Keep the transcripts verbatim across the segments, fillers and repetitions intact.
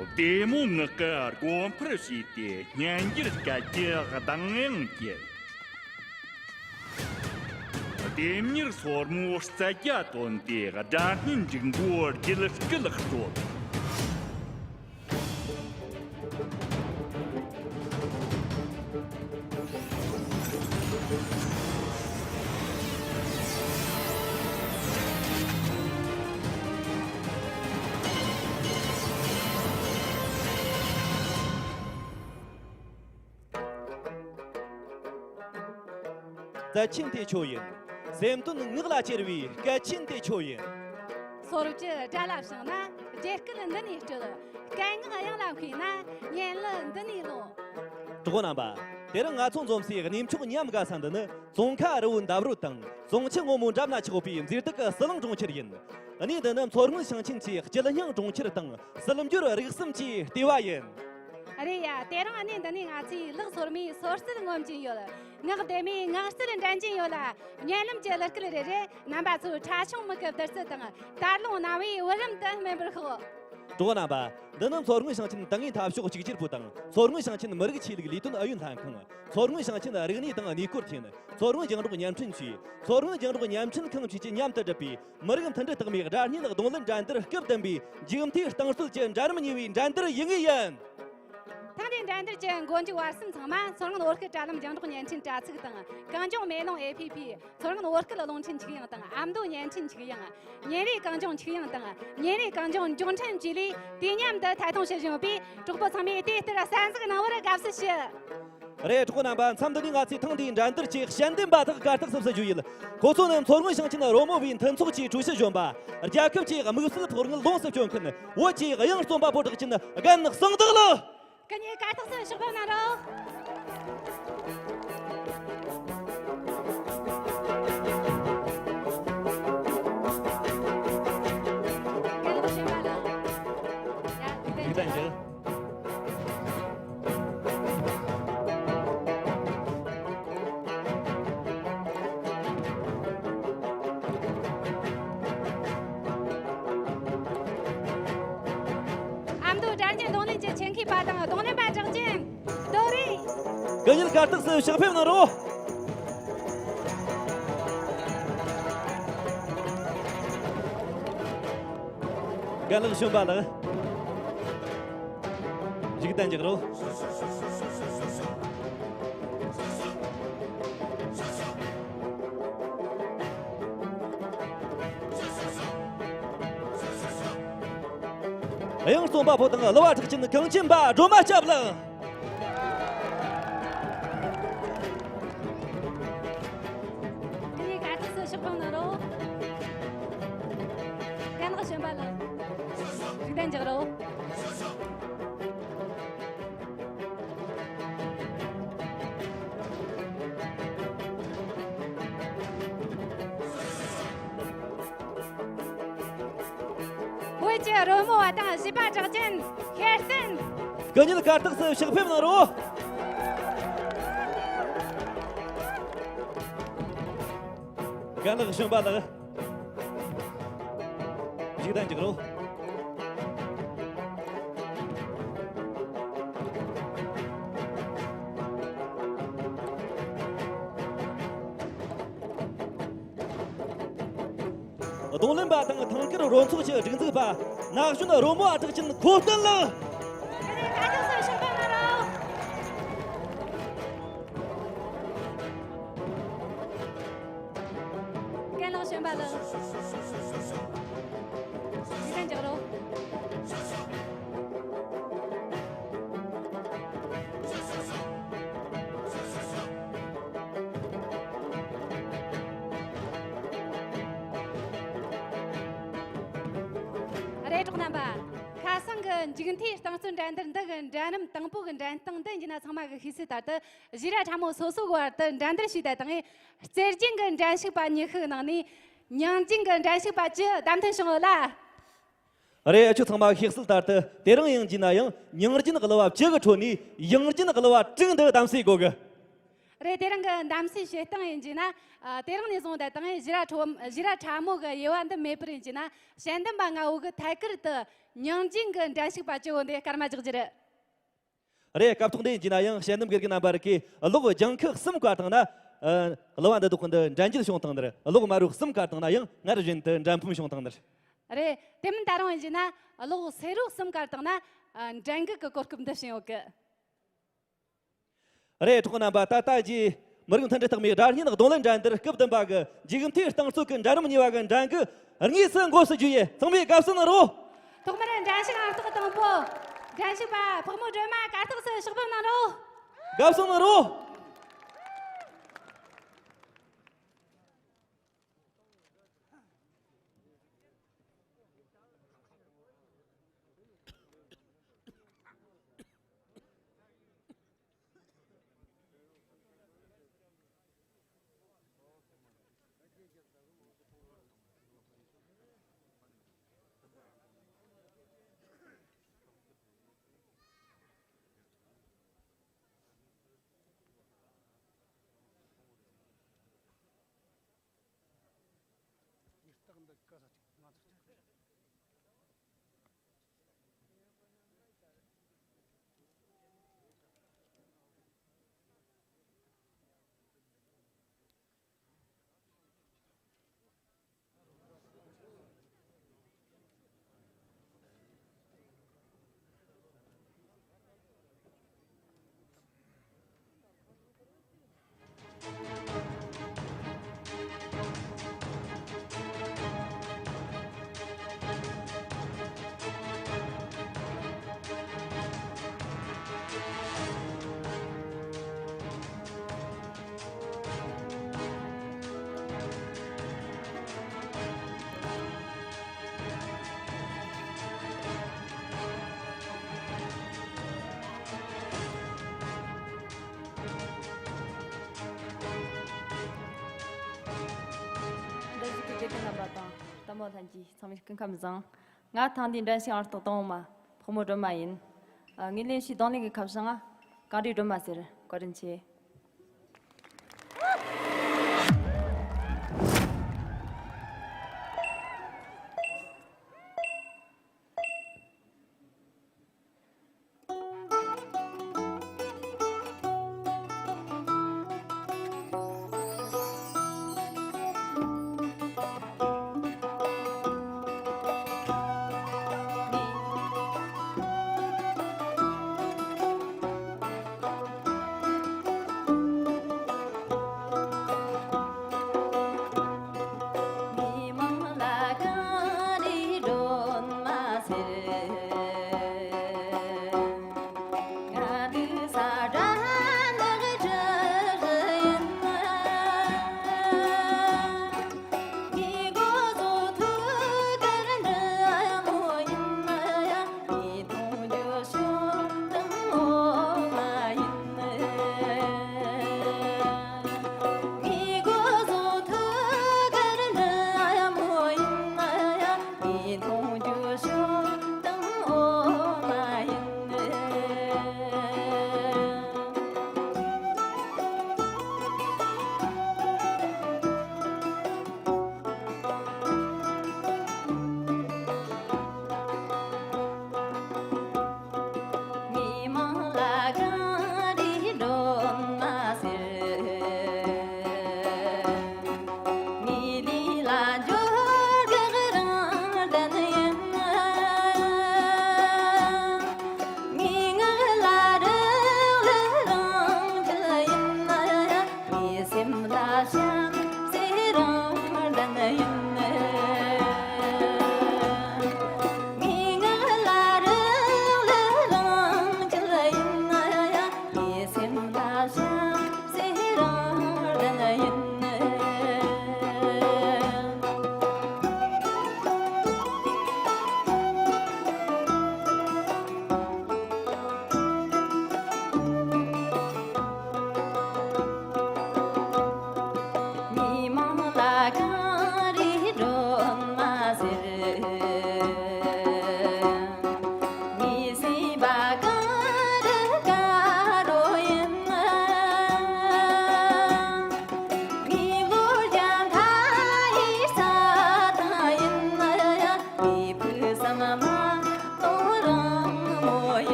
བདེ་མོ་ངག་གི་སྒོ་འཕར་ཕྱེས་ཏེ་སྙན་འགྱུར་སྐད་ཀྱི་གདངས་དབྱངས་བསྐྱེད། ལྡེམ་མྱུར་སོར་མོའི་རྩལ་རྒྱ་བཏོན་ཏེ་སྒྲ་སྙན་འབྲུག་མགོའི་རྒྱུད་སྐུད་དཀྲོལ། རྩལ་ཆེན་དེ་ཁྱོད་ཡིན། སེམས་དོན་ངག་ལ་གྱེར་བའི་སྐད་ཆེན་དེ་ཁྱོད་ཡིན། སོར་བཅུ་སྒྲ་ལ་བྱང་ན་རྒྱལ་སྐད་འདི་ནས་སྤྲོད། སྐད་ངག་དབྱངས་ལ་མཁས་ན་སྙན་གླུ་འདི་ནས་ཀློག། གྲོགས་པོ་རྣམ་པ། དེ་རིང་ང་ཚོ་འཛོམས་སའི་གནས་མཆོག་ཉམས་དགའ་ས་འདི་ནི་ཙོང་ཁ་རི་བོའི་འདབས་རོལ་དང་ཙོང་ཆུ་སྔོན་མོའི་འགྲམ་ན་ཆགས་ཡོད་པའི་མཛེས་སྡུག་གི་ཟི་ལིང་གྲོང་ཁྱེར་ཡིན། གནས་འདི་ནི་མཚོ་སྔོན་ཞིང་ཆེན་གྱི་སྐྱིད་སྙིང་གྲོང་ཁྱེར་དང་སྲིད་འབྱོར་རིག་གསུམ་གྱི་ལྟེ་བ་ཡིན། རེད་ཡ། དེ་རིང་གནས་འདི་ནས་ང་ཚོས་ལག་སོར་མོའི་སོར་རྩལ་ངོམ་གྱིན་ཡོད། ངག་ལྡེམ་མོའི་ངག་རྩལ་འགྲན་གྱིན་ཡོད་ལ། སྙན་ལམ་གྱི་གླུ་སྐད་རེ་རེ་རྣམ་པ་ཚོའི་ཁྲ་ཆུང་མིག་གི་བདུད་རྩི་དང་དར་ལུང་རྣ་བའི་བུ་རམ་དུ་སྨིན་པར་ཤོག། གྲོགས་པོ་རྣམ་པ། འདི་ནི་མཚོ་སྔོན་ཞིང་ཆེན་ཏིང་ངེ་འཐབ་ཕྱོགས་གཅིག་གྱུར་པུའུ་དང་མཚོ་སྔོན་ཞིང་ཆེན་མི་རིགས་ཆོས་ལུགས་ལས་དོན་ཨུ་ཡོན་ལྷན་ཁང་། མཚོ་སྔོན་ཞིང་ཆེན་རིག་གནས་དང་གནས་སྐོར་ཐིན། མཚོ་སྔོན་རྒྱང་སྒྲོག་བརྙན་འཕྲིན་ཅུས། མཚོ་སྔོན་རྒྱང་སྒྲོག་བརྙན་འཕྲིན་ཁང་བཅས་ཀྱིས་མཉམ་དུ་བསྒྲུབས་པའི་མི་རིགས་མཐུན་སྒྲིལ་རྟགས་མའི་སྒྲ་སྙན་རྡུང་ལེན་འགྲན་བསྡུར་སྐབས་བདུན་པའི་མཇུག་མཐའི་རྟིང་རྩོད་ཀྱི་འདྲ་རིམ་གཉིས་པའི་འགྲན་བསྡུར་ཡུལ་དངོས་ཡིན། ཐེངས་འདིའི་འགྲན་བསྡུར་གྱི་མགོ་མཇུག་བར་གསུམ་ཚང་མ་མཚོ་སྔོན་བོད་སྐད་དྲ་ལམ་རྒྱང་སྒྲོག་བརྙན་འཕྲིན་དྲ་ཚིགས་དང་། གངས་ལྗོངས་མེ་ལོང་ཨེ་ཕི་ཕི། མཚོ་སྔོན་བོད་སྐད་རླུང་འཕྲིན་ཆིག་ཡང་དང་ཨ་མདོ་བརྙན་འཕྲིན་ཆིག་ཡང་། ཉིན་རེའི་གངས་ལྗོངས་ཆིག་ཡང་དང་ཉིན་རེའི་གངས་ལྗོངས་མགྱོགས་འཕྲིན་བཅས་ལས་དུས་མཉམ་དུ་ཐད་གཏོང་བྱེད་བཞིན་ཡོད་པས། གྲོགས་པོ་ཚང་མས་དེ་ལྟར་གསན་གཟིགས་གནང་བར་དགའ་བསུ་ཞུ། རེད། གྲོགས་པོ་རྣམ་པ། མཚམས་འདི་ནས་ང་ཚོས་ཐེངས་འདིའི་འགྲན་བསྡུར་གྱི་དཔྱད་འདེམས་པ་དག་གར་སྟེགས་སུ་བསུ་རྒྱུ་ཡིན། ཁོ་ཚོ་ནི་མཚོ་སྔོན་ཞིང་ཆེན་རོལ་མོ་བའི་མཐུན་ཚོགས་ཀྱི་ཀྲུའུ་ཞི་གཞོན་པ། རྒྱལ་ཁབ་ཀྱི་དམིགས་བསལ་ཕོགས་དངུལ་ལོངས་སུ་སྤྱོད་མཁན་བོད་ཀྱི་དབྱངས་རྩོམ་པ་པོ་གྲགས་ཅན་རྒན་གསང་བདག་ལགས། སྐུ་ཉིད་གར་སྟེགས་སུ་ཕྱག་ཕེབས་གནང་རོགས། རྒན་གཞོན་པ་ལགས། ཡ། ཡིག་ཐང་ཆེ། ཨ་མདོ་སྒྲ་སྙན་རྡུང་ལེན་གྱི་ཆེད་མཁས་པ་དང་རྡུང་ལེན་པ་གྲགས་ཅན། རྡོ་རེད། སྐུ་ཉིད་གར་སྟེགས་སུ་ཕྱག་ཕེབས་གནང་རོགས། རྒན་ལགས་གཞོན་པ་ལགས། ཡིག་ཐང་འཇགས་རོགས། དབྱངས་རྩོམ་པ་པོ་དང་གླུ་བ་གྲགས་ཅན་གངས་ཅན་པ་སྒྲོལ་མ་སྐྱབས་ལགས། ཁྱེད་གཉིས་གར་སྟེགས་སུ་ཕྱག་ཕེབས་གནང་རོགས། རྒན་ལགས་གཞོན་པ་ལགས། ཡིག་ཐང་འཇགས་རོགས། བོད་ཀྱི་རོལ་མོ་བ་དང་གཞས་པ་གྲགས་ཅན་ཤེར་སེན། སྐུ་ཉིད་གར་སྟེགས་སུ་ཕྱག་ཕེབས་གནང་རོགས། རྒན་ལགས་གཞོན་པ་ལགས། ཡིག་ཐང་འཇགས་རོགས། རྡུང་ལེན་པ་དང་ཐང་དཀར་རོལ་ཚོགས་ཀྱི་སྒྲིག་འཛུགས་པ་ན་གཞོན་རོལ་མོ་བ་གྲགས་ཅན་ཁོ་སྟོན་ལགས། རྒན་ལགས་གཞོན་པ་ལགས། ཡིག་ཐང་འཇགས་རོགས། རེད། གྲོགས་རྣམ་པ། ཁ་སང་གི་མཇུག་མཐའི་རྟིང་རྩོད་འགྲན་བསྡུར་འདི་གི་འགྲན་རིམ་དང་པོ་གི་འགྲན་སྟངས་འདི་ཡིན་ན་ཚང་མ་གིས་ཤེས་གསལ་ལྟར་དུ། བཞི་ར་ཕྲ་མོ་སོ་སོ་གི་བར་དུ་འགྲན་བསྡུར་བྱས་ཏེ་དང་། རྩེད་འགྲན་གྱི་འགྲན་ཞུགས་པ་ཉི་ཤུ་གི་ནང་ནས་མྱིང་རྒྱན་གྱི་འགྲན་ཞུགས་པ་བཅུ་བདམས་ཐོན་བྱུང་ཡོད་ལ། རེད། ཁྱོད་ཚང་མ་ཤེས་གསལ་ལྟར་དུ་དེ་རིང་ཡིན་གྱི་ན་ཡང་མྱིང་རྒྱན་གླུ་བ་བཅུ་གི་ཁྲོད་ནས་ཡང་རྒྱན་གླུ་བ་དྲུག་འདི་བདམས་སྲིད་དགོས་གི། རེད། དེ་རིང་གི་གདམ་གསེས་བྱེད་སྟངས་ཡིན་གྱི་ན། ཨ། དེ་རིང་ནས་བཟུང་སྟེ་ད་ངས་ཞི་ར་ཁྲོ་ཞི་ར་ཁྲ་མོ་གི་དབྱེ་བ་འདི་མེད་པར་ཡིན་གྱི་ན། དཔྱད་འདེམས་པ་ལྔ་བོ་གི་ཐད་ཀར་དུ་ཉིང་ཅིང་གི་འགྲན་ཞུགས་པ་བཅུ་བོ་འདི་སྐར་མ་རྒྱག་རྒྱུ་རེད། རེད། སྐབས་ཐོག་འདི་ཡིན་གྱི་ན་ཡང་དཔྱད་འདེམས་དགེ་རྒན་རྣམ་པ་རིགས་ཀྱིས་གློག་ལྗང་ཁུ་གསུམ་བཀར་བཏང་ན། ཨ། གླུ་བ་འདི་དག་གི་འདི་འགྲན་རྒྱུ་བྱུང་བཏང་ནི་རེད། གློག་དམར་རོ་གསུམ་བཀར་བཏང་ན་ཡང་སྔར་བཞིན་དུ་འགྲན་ཕམ་བྱུང་བཏང་ནི་རེད། རེད། དེ་མིན་ད་རུང་ཡིན་གྱི་ན་གློག་སེར་རོ་གསུམ་བཀར་བཏང་ན། ཨ། འགྲན་འགུལ་གྱི་གོ་སྐབས་འདི་བྱིན་ཡོད་གི། རེད། གྲོགས་རྣམ་པ། ད་ལྟ་རྗེས་མི་རིགས་མཐུན་སྒྲིལ་རྟགས་མའི་སྒྲ་སྙན་རྡུང་ལེན་འགྲན་བསྡུར་སྐབས་བདུན་པ་གི་མཇུག་མཐའི་རྟིང་རྩོད་ཀྱི་འགྲན་རིམ་གཉིས་པ་གི་འགྲན་འགུལ་དངོས་སུ་འགོ་ཚུགས་རྒྱུ་ཡིན། ཚང་མས་དགའ་བསུ་གནང་རོགས། ཐོག་མར་འགྲན་ཞུགས་ཨང་རྟགས་དང་པོ། འགྲན་ཞུགས་པ་ཕག་མོ་སྒྲོལ་མ་གར་སྟེགས་སུ་ཕྱག་ཕེབས་གནང་རོགས། དགའ་བསུ་གནང་རོགས། འདིར་བཞུགས་པའི་དགེ་རྒན་རྣམ་པ་དང་ལྟད་མོ་ལྷན་རྒྱས་ཚང་མས་སྐུ་ཁམས་བཟང་། ང་ཐེངས་འདིའི་འགྲན་ཞུགས་ཨང་རྟགས་དང་པོ་མ་ཕག་མོ་སྒྲོལ་མ་ཡིན། ངའི་ལེན་བྱའི་རྡུང་ལེན་གྱི་ཁ་བྱང་ང་གངས་རིའི་སྒྲོན་མ་ཟེར། བཀའ་དྲིན་ཆེ།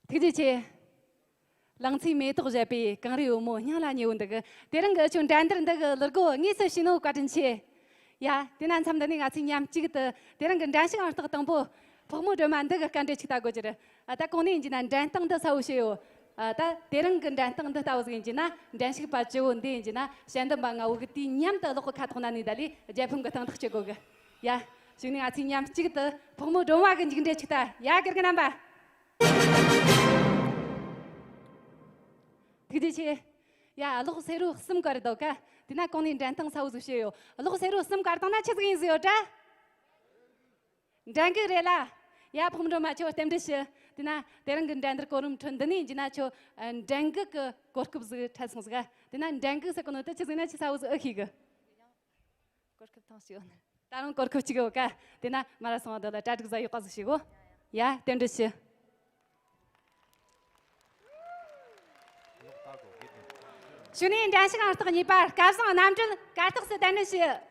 ཐུགས་རྗེ་ཆེ། ལང་ཚོའི་མེ་ཏོག་བཞད་པའི་གངས་རིའི་བུ་མོ་སྙིང་ལ་ཉེ་བོ་འདི་གི། དེ་རིང་གི་ཁྱོད་འགྲན་བསྡུར་འདི་གི་ལུར་གོ་དངོས་སུ་ཤེས་ནོ་བཀའ་དྲིན་ཆེ། ཡ། དེ་ན་མཚམས་འདི་ནས་ང་ཚོས་མཉམ་གཅིག་ཏུ་དེ་རིང་གི་འགྲན་ཞུགས་ཨང་རྟགས་དང་པོ་ཕག་མོ་སྒྲོལ་མ་འདི་གི་སྐར་འདྲ་ཅིག་ལྟ་དགོས་ཀྱི་རེད། ཨ། ད་གོང་ནས་ཡིན་གྱི་ན་འགྲན་སྟངས་འདི་གསལ་བོ་བྱས་ཡོད། ཨ། ད་དེ་རིང་གི་འགྲན་སྟངས་འདི་ལྟ་བུ་ཟིག་ཡིན་གྱི་ན། འགྲན་ཞུགས་པ་བཅུ་བོ་འདི་ཡིན་གྱི་ན་དཔྱད་འདེམས་པ་ལྔ་བོ་གི་དུས་མཉམ་དུ་གློག་གི་ཁ་ཐོག་ན་ནས་ད་ལས་རྒྱལ་ཕམ་གི་སྟེང་ཐག་གཅོད་དགོས་གི། ཡ། གཞུག་ནས་ང་ཚོས་མཉམ་གཅིག་ཏུ་ཕག་མོ་སྒྲོལ་མ་གི་མཇུག་འབྲས་ཅིག་ལྟ། ཡ། དགེ་རྒན་རྣམ་པ། ཐུགས་རྗེ་ཆེ། ཡ། གློག་སེར་པོ་གསུམ་བཀར་འདུག་ག། དེ་ན་གོང་ནས་འགྲན་སྟངས་གསལ་བོ་ཟིག་བྱས་ཡོད། གློག་སེར་པོ་གསུམ་བཀར་བཏང་ན་ཆི་ཟིག་ཡིན་ཟིག་ཡོད་དྲ། འགྲན་འགུག་རེད་ལ། ཡ། ཕག་མོ་སྒྲོལ་མ་ཁྱོད་རྟེན་འབྲེལ་ཞུ། དེ་ན་དེ་རིང་གི་འགྲན་བསྡུར་གོ་རིམ་ཁྲོད་འདི་ནས་ཡིན་གྱི་ན་ཁྱོད་འགྲན་འགུག་གི་གོ་སྐབས་ཟིག་འཕྲད་སོང་ཟིག་ག། དེ་ན་འགྲན་འགུག་ཟེར་གོ་ནོ་དེ་ཆི་ཟིག་ན་ཆི་གསལ་བོ་ཟིག་ཨེ་ཤེས་གི། གོ་སྐབས་ཐེངས་གཅིག་ཡོད་ནི། ད་རུང་གོ་སྐབས་གཅིག་ཡོད་ཀ། དེ་ན་མ་ར་སོང་བ་དོ་ལ་གྲ་སྒྲིག་ཟ་ཡོད་ཀ་ཟིག་བྱེད་གོ། ཡ། རྟེན་འབྲེལ་ཞུ། གཞུག་ནས་འགྲན་ཞུགས་ཨང་རྟགས་གཉིས་པ་སྐལ་བཟང་རྣམ་གྲོལ་གར་སྟེགས་སུ་གདན་འདྲེན་ཞུ། བཀའ་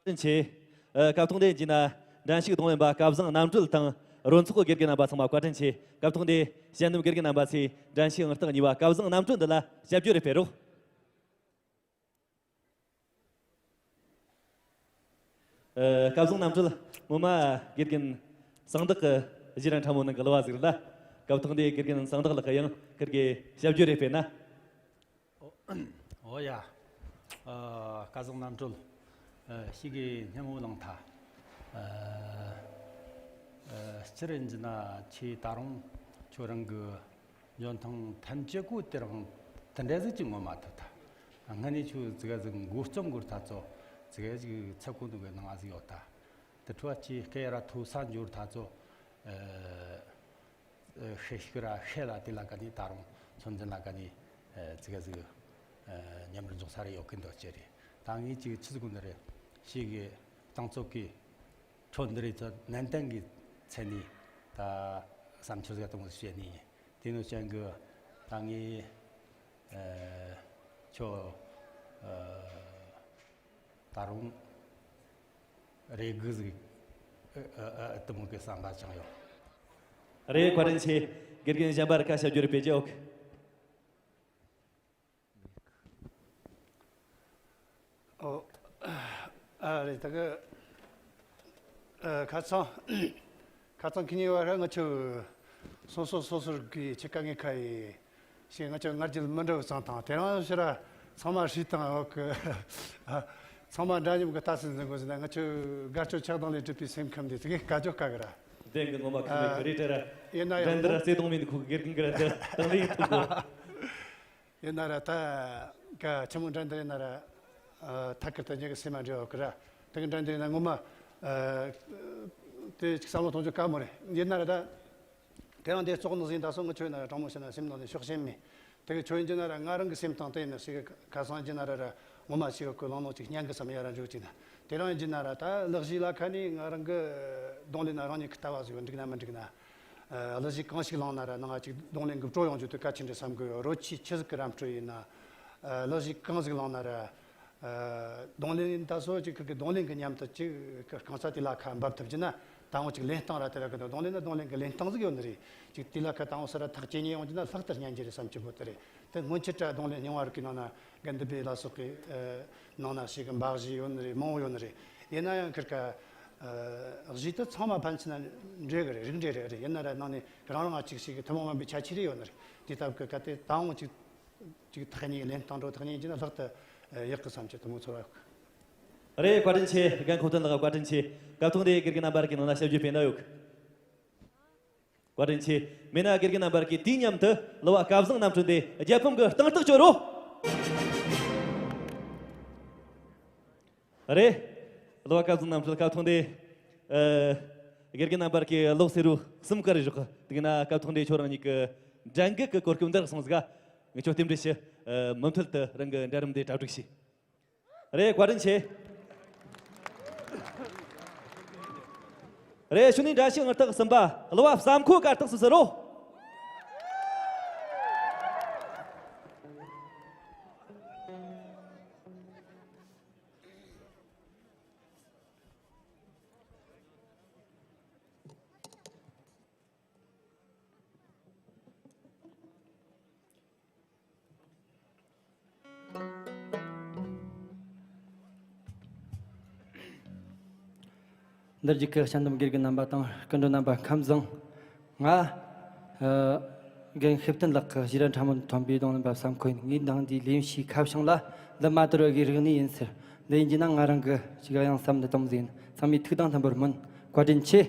དྲིན་ཆེ། ཨ། སྐབས་ཐོག་འདིར་འཇུག་ན་འགྲན་ཞུགས་གཏོང་ལེན་པ་སྐལ་བཟང་རྣམ་གྲོལ་དང་རོལ་ཚོགས་དགེ་རྒན་རྣམ་པ་ཚང་མ་བཀའ་དྲིན་ཆེ། སྐབས་ཐོག་འདིར་དཔྱད་འདེམས་དགེ་རྒན་རྣམ་པ་ཚོས་འགྲན་ཞུགས་ཨང་རྟགས་གཉིས་པ་སྐལ་བཟང་རྣམ་གྲོལ་འདི་ལ་ཞབས་ཞུ་རེ་སྤེལ་རོགས། ཨ། སྐལ་བཟང་རྣམ་གྲོལ་ངོ་མ་དགེ་རྒན་གསང་བདག་གི་གཞི་ར་ཕྲ་མོ་ནང་གི་གླུ་བ་ཟིག་རེད་ལ། སྐབས་ཐོག་འདིར་དགེ་རྒན་གསང་བདག་ལགས་ཀྱིས་ཡང་ཁིར་གི་ཞབས་ཞུ་རེ་སྤེལ་ན། ཨོ་ཡ། ཨ། སྐལ་བཟང་རྣམ་གྲོལ། ཨ། ཤི་གི་སྙན་མོ་ལང་ཐ། ཨ། ཨ། སྤྱིར་ཡིན་གྱི་ན་ཁྱེད་ད་རུང་ ཁྱོད་རང་གི་འཇོན་ཐང་ཐམས་ཅད་ཀོ་དེ་རང་དེ་འདྲ་ཟིག་ཅིག་ངོ་མ་ཐུབ་ཐལ། སྔ་ནས་ཁྱོད་ཙི་ག་ཟིག་འགོ་རྩོམ་དགོས་ཐ་ཚོ་ཙི་ག་ཟིག་ཚད་གོ་འདུག་གི་ནང་ང་ཟིག་ཡོད་ཐལ། དེ་འཕྲོ་ཅི་སྐད་ར་མཐོ་ས་འབྱོར་ཐ་ཚོ། ཨ། ཨ། ཤེས་ཤིག་ར་ཤེས་ལ་དེ་ལ་ཀ་ནི་ད་རུང་ཚོད་འཛིན་ལ་ཀ་ནི། ཨ། ཙི་ག་ཟིག་ཨ། ཉམས་རུ་འཇོག་ས་རེ་ཡོད་གི་འདུག་ཅེ་རེད། ད་ངས་ཅིག་ཆི་ཟིག་གོ་འདི་རེད། ཤེས་གི་རྟིང་རྩོད་གི་ཁྱོད་འདི་རིགས་ཚོ་ནན་ཏན་གྱི་མཚན་ནས་ད་བསམ་འཆར་ཟིག་གཏོང་ཟིག་བྱེད་ནི་ཡིན། དེ་ནོ་ཅན་གི་ད་ངས་ཨ་ཁྱོད་ཨ་ད་རུང་རེ་སྒུག་ཟིག་ཨ་ཨ་ཨ་དུ་མོ་གི་བསམ་པ་བཅངས་ཡོད། རེད། བཀའ་དྲིན་ཆེ། དགེ་རྒན་གཞན་པར་བཀའ་ཤག་བརྗོད་རེ་སྤེལ་རྒྱུ་ཡོད། ཨོ། ཨ་རེད། ད་གི་ཨ་ཁ་སང་ཁ་སང་ཁི་ཉི་བ་ར་ང་ཆུ་སོ་སོ་སོ་སོར་གི་ཆི་ཀ་ངེ་ཁ་ཡི་ཞེས་ང་ཆུ་ང་རྒྱལ་མི་འདྲ་བའི་ཚང་དང་དེ་རང་ཕྱིར་ཚང་མ་ཧྲིས་དང་འོག་གི་ཚང་མ་འདྲ་མཉམ་གི་ལྟ་སྲིད་འཛིན་དགོས་ཟེར་ན། ང་ཆུ་དགའ་སྐྱོ་ཆགས་སྡང་ལས་གྲུབ་པའི་སེམས་ཁམས་དེ་ཙི་གེ་དཀའ་སྐྱོ་དཀའ་གི་ར། བདེན་གི་ངོ་མ་ཁུ་མེད་གི་རེད་དྲ་ར། ཡིན་ན་ཡང་འདྲ་འདི་ར་བརྩེ་དུང་མིན་ཁུ་གི་དགེ་རྒན་གི་ར་འདི་དང་ལེན་ཐུབ་གོ། ཡིན་ན་ར་ད་ག་ཆི་མོ་འདྲ་འདི་ཡིན་ན་ར། ཨ། ཐད་ཀར་དུ་ཉེ་གི་སེམས་མ་འབྲེལ་བ་གི་ར། དེ་གི་འདྲ་འདི་ཡིན་ན་ངོ་མ། ཨ། དེ་ཅིག་བསམ་བློ་གཏོང་རྒྱུ་དཀའ་མོ་རེད། ཡིན་ན་ར་ད་དེ་རང་དེ་ཙོག་ནི་ཟིན་ད་སོ་ངི་ཆོས་ན་ར་དྲང་མོ་བཤད་ན་སེམས་ནང་ནས་ཕྱོགས་ཞེན་མེད། དེ་གི་ཆོས་ཡིན་རྒྱུ་ན་ར་ང་རང་གི་སེམས་དང་དེ་ཡིན་ན་ཞིག་གི་ཁ་སང་རྒྱུ་ན་ར་ར་ངོ་མ་ཞིག་གི་ལང་ལོང་ཅིག་སྙན་གི་བསམ་ཡ་ར་འཇུག་ཅིག་ན། དེ་རང་ཡིན་རྒྱུ་ན་ར་ད་ལག་གཞི་ལ་ཁ་ནས་ང་རང་གི་གདོང་ལེན་ན་རང་ཉིད་གི་ལྟ་བ་ཟིག་ཡོད། འགྲིག་ན་མི་འགྲིག་ན། ཨ། གླུ་གཞས་གང་ཞིག་བླངས་ན་ར་ནང་ང་ཅིག་གདོང་ལེན་གི་སྤྲོ་ཡོང་རྒྱུ་དེ་གལ་ཆེན་རེད་བསམ་གི་ཡོད། རོལ་ཆས་ཆི་ཟིག་གི་ར་སྤྲོད་ཡིན་ན། ཨ། གླུ་གཞས་གང་ཟིག་བླངས་ན་ར། ཨ། གདོང་ལེན་ད་སོ་ཅིག་གི་གདོང་ལེན་གི་མཉམ་དུ་ཅིག་གི་རྐང་ཚ་དེ་ལ་ཁ་འབབ་ཐུབ་རྒྱུ་ན་ད་འོང་ཅིག་ལེན་སྟངས་ར་དེ་ལ་གི་གདོང་ལེན་ན་གདོང་ལེན་གི་ལེན་སྟངས་ཟིག་ཡོད་ནི་རེད། ཅིག་དེ་ལ་ཁ་ད་འོང་སི་ར་ཐག་ཇེ་ཉེ་ཡོང་རྒྱུ་ན་ལྷག་ཏུ་སྙན་རྒྱུ་རེད་བསམ་གྱི་ཡོད་དེ་རེད། དེ་སྔོན་ཆད་ར་གདོང་ལེན་རྙིང་བ་རིགས་ཀྱི་ནང་ན་གན་དི་བེ་ལ་སོགས་ཀྱི། ཨ། ནང་ན་ཞིག་གི་འབའ་གཞས་ཡོད་ནི་རེད། མང་བོ་ཡོད་ནི་རེད། ཡིན་ན་ཡང་ཁིར་ཀ། ཨ། གཞས་དེ་ཚང་མ་ཕན་ཚུན་ན་འདྲེས་གི་རེད། རིགས་འདྲེས་རེད་རེད། ཡིན་ན་ར་ནང་ནས་རང་རང་ང་ཅིག་ཞིག་གི་ཐུན་མོང་མིན་པའི་ཁྱད་ཆོས་རེ་ཡོད་ནི་རེད། དེ་ལྟ་བུ་གི་གལ་ཏེ་ད་འོང་ཅིག་ཅིག་ཐག་ཉེ་ལེན་སྟངས་འགྲོ་ཐག་ཉེ་ཡིན་རྒྱུ་ན་ལྷག་ཏུ་ཡག་གི་བསམ་གྱི་དུ་མོ་ཚོར་བ། རེད། བཀའ་དྲིན་ཆེ། རྒན་ཁོ་ཐོན་ལགས་བཀའ་དྲིན་ཆེ། སྐབས་ཐོག་འདི་དགེ་རྒན་རྣམ་པར་གྱི་ནང་ན་ཞབས་ཞུ་སྤེལ་གནང་ཡོད། བཀའ་དྲིན་ཆེ། མེད་ན་དགེ་རྒན་རྣམ་པར་གྱི་དུས་མཉམ་དུ་གླུ་བ་སྐལ་བཟང་རྣམ་གྲོལ་འདི་རྒྱལ་ཕམ་གྱི་རྟིང་རྟགས་སྤྱོད་རོགས། རེད། གླུ་བ་སྐལ་བཟང་རྣམ་གྲོལ་སྐབས་ཐོག་འདི། ཨ། དགེ་རྒན་རྣམ་པར་གྱི་གློག་སེར་རུ་གསུམ་ཀར་བཞག་དུས་ན་སྐབས་ཐོག་འདི་ཁྱོད་རང་ཉིད་ཀྱི་འགྲན་འགུལ་གྱི་གོ་སྐབས་འདི་རག་སོང་ཟིག་ངས་ཁྱོད་རྟེན་འབྲེལ་ཞུ། ཨ། མུ་མཐུད་དུ་རང་གི་འགྲན་རིམ་འདི་གྲ་སྒྲིག་བྱོས། རེད། བཀའ་དྲིན་ཆེ། རེད། ཞུ་ནི་འདྲ་ཞིག་ངར་ཐག་གསུམ་པ་གླུ་བ་བསམ་ཁོ་གར་ཐག་སུ་ཟེར་རོ། འདིར་བརྒྱུད་ཀྱི་སྤྱན་ལྡན་དགེ་རྒན་རྣམ་པ་དང་སྐུ་མགྲོན་རྣམ་པ་ཁམས་བཟང་། ང་ཨ་རྒན་ཤེས་བསྟན་ལགས་ཀྱི་ཞེ་དྲག་འཕྲ་མོ་ཐོན་པའི་གདོང་ལེན་པ་བསམ་ཁོ་ཡིན། ངའི་འདང་འདིའི་ལས་ཡུན་ཞིག་ཁ་བྱང་ལ་འདི་མ་དར་བའི་རིག་གནས་ཡིན་ཟེར། འདི་ཡིན་གྱི་ན་ང་རང་གི་ཅིག་ཡང་བསམ་འདི་གཏོང་ཟིན། ཚང་མས་ཐུགས་དང་མཐུན་པར་སྨོན། བཀའ་དྲིན་ཆེ།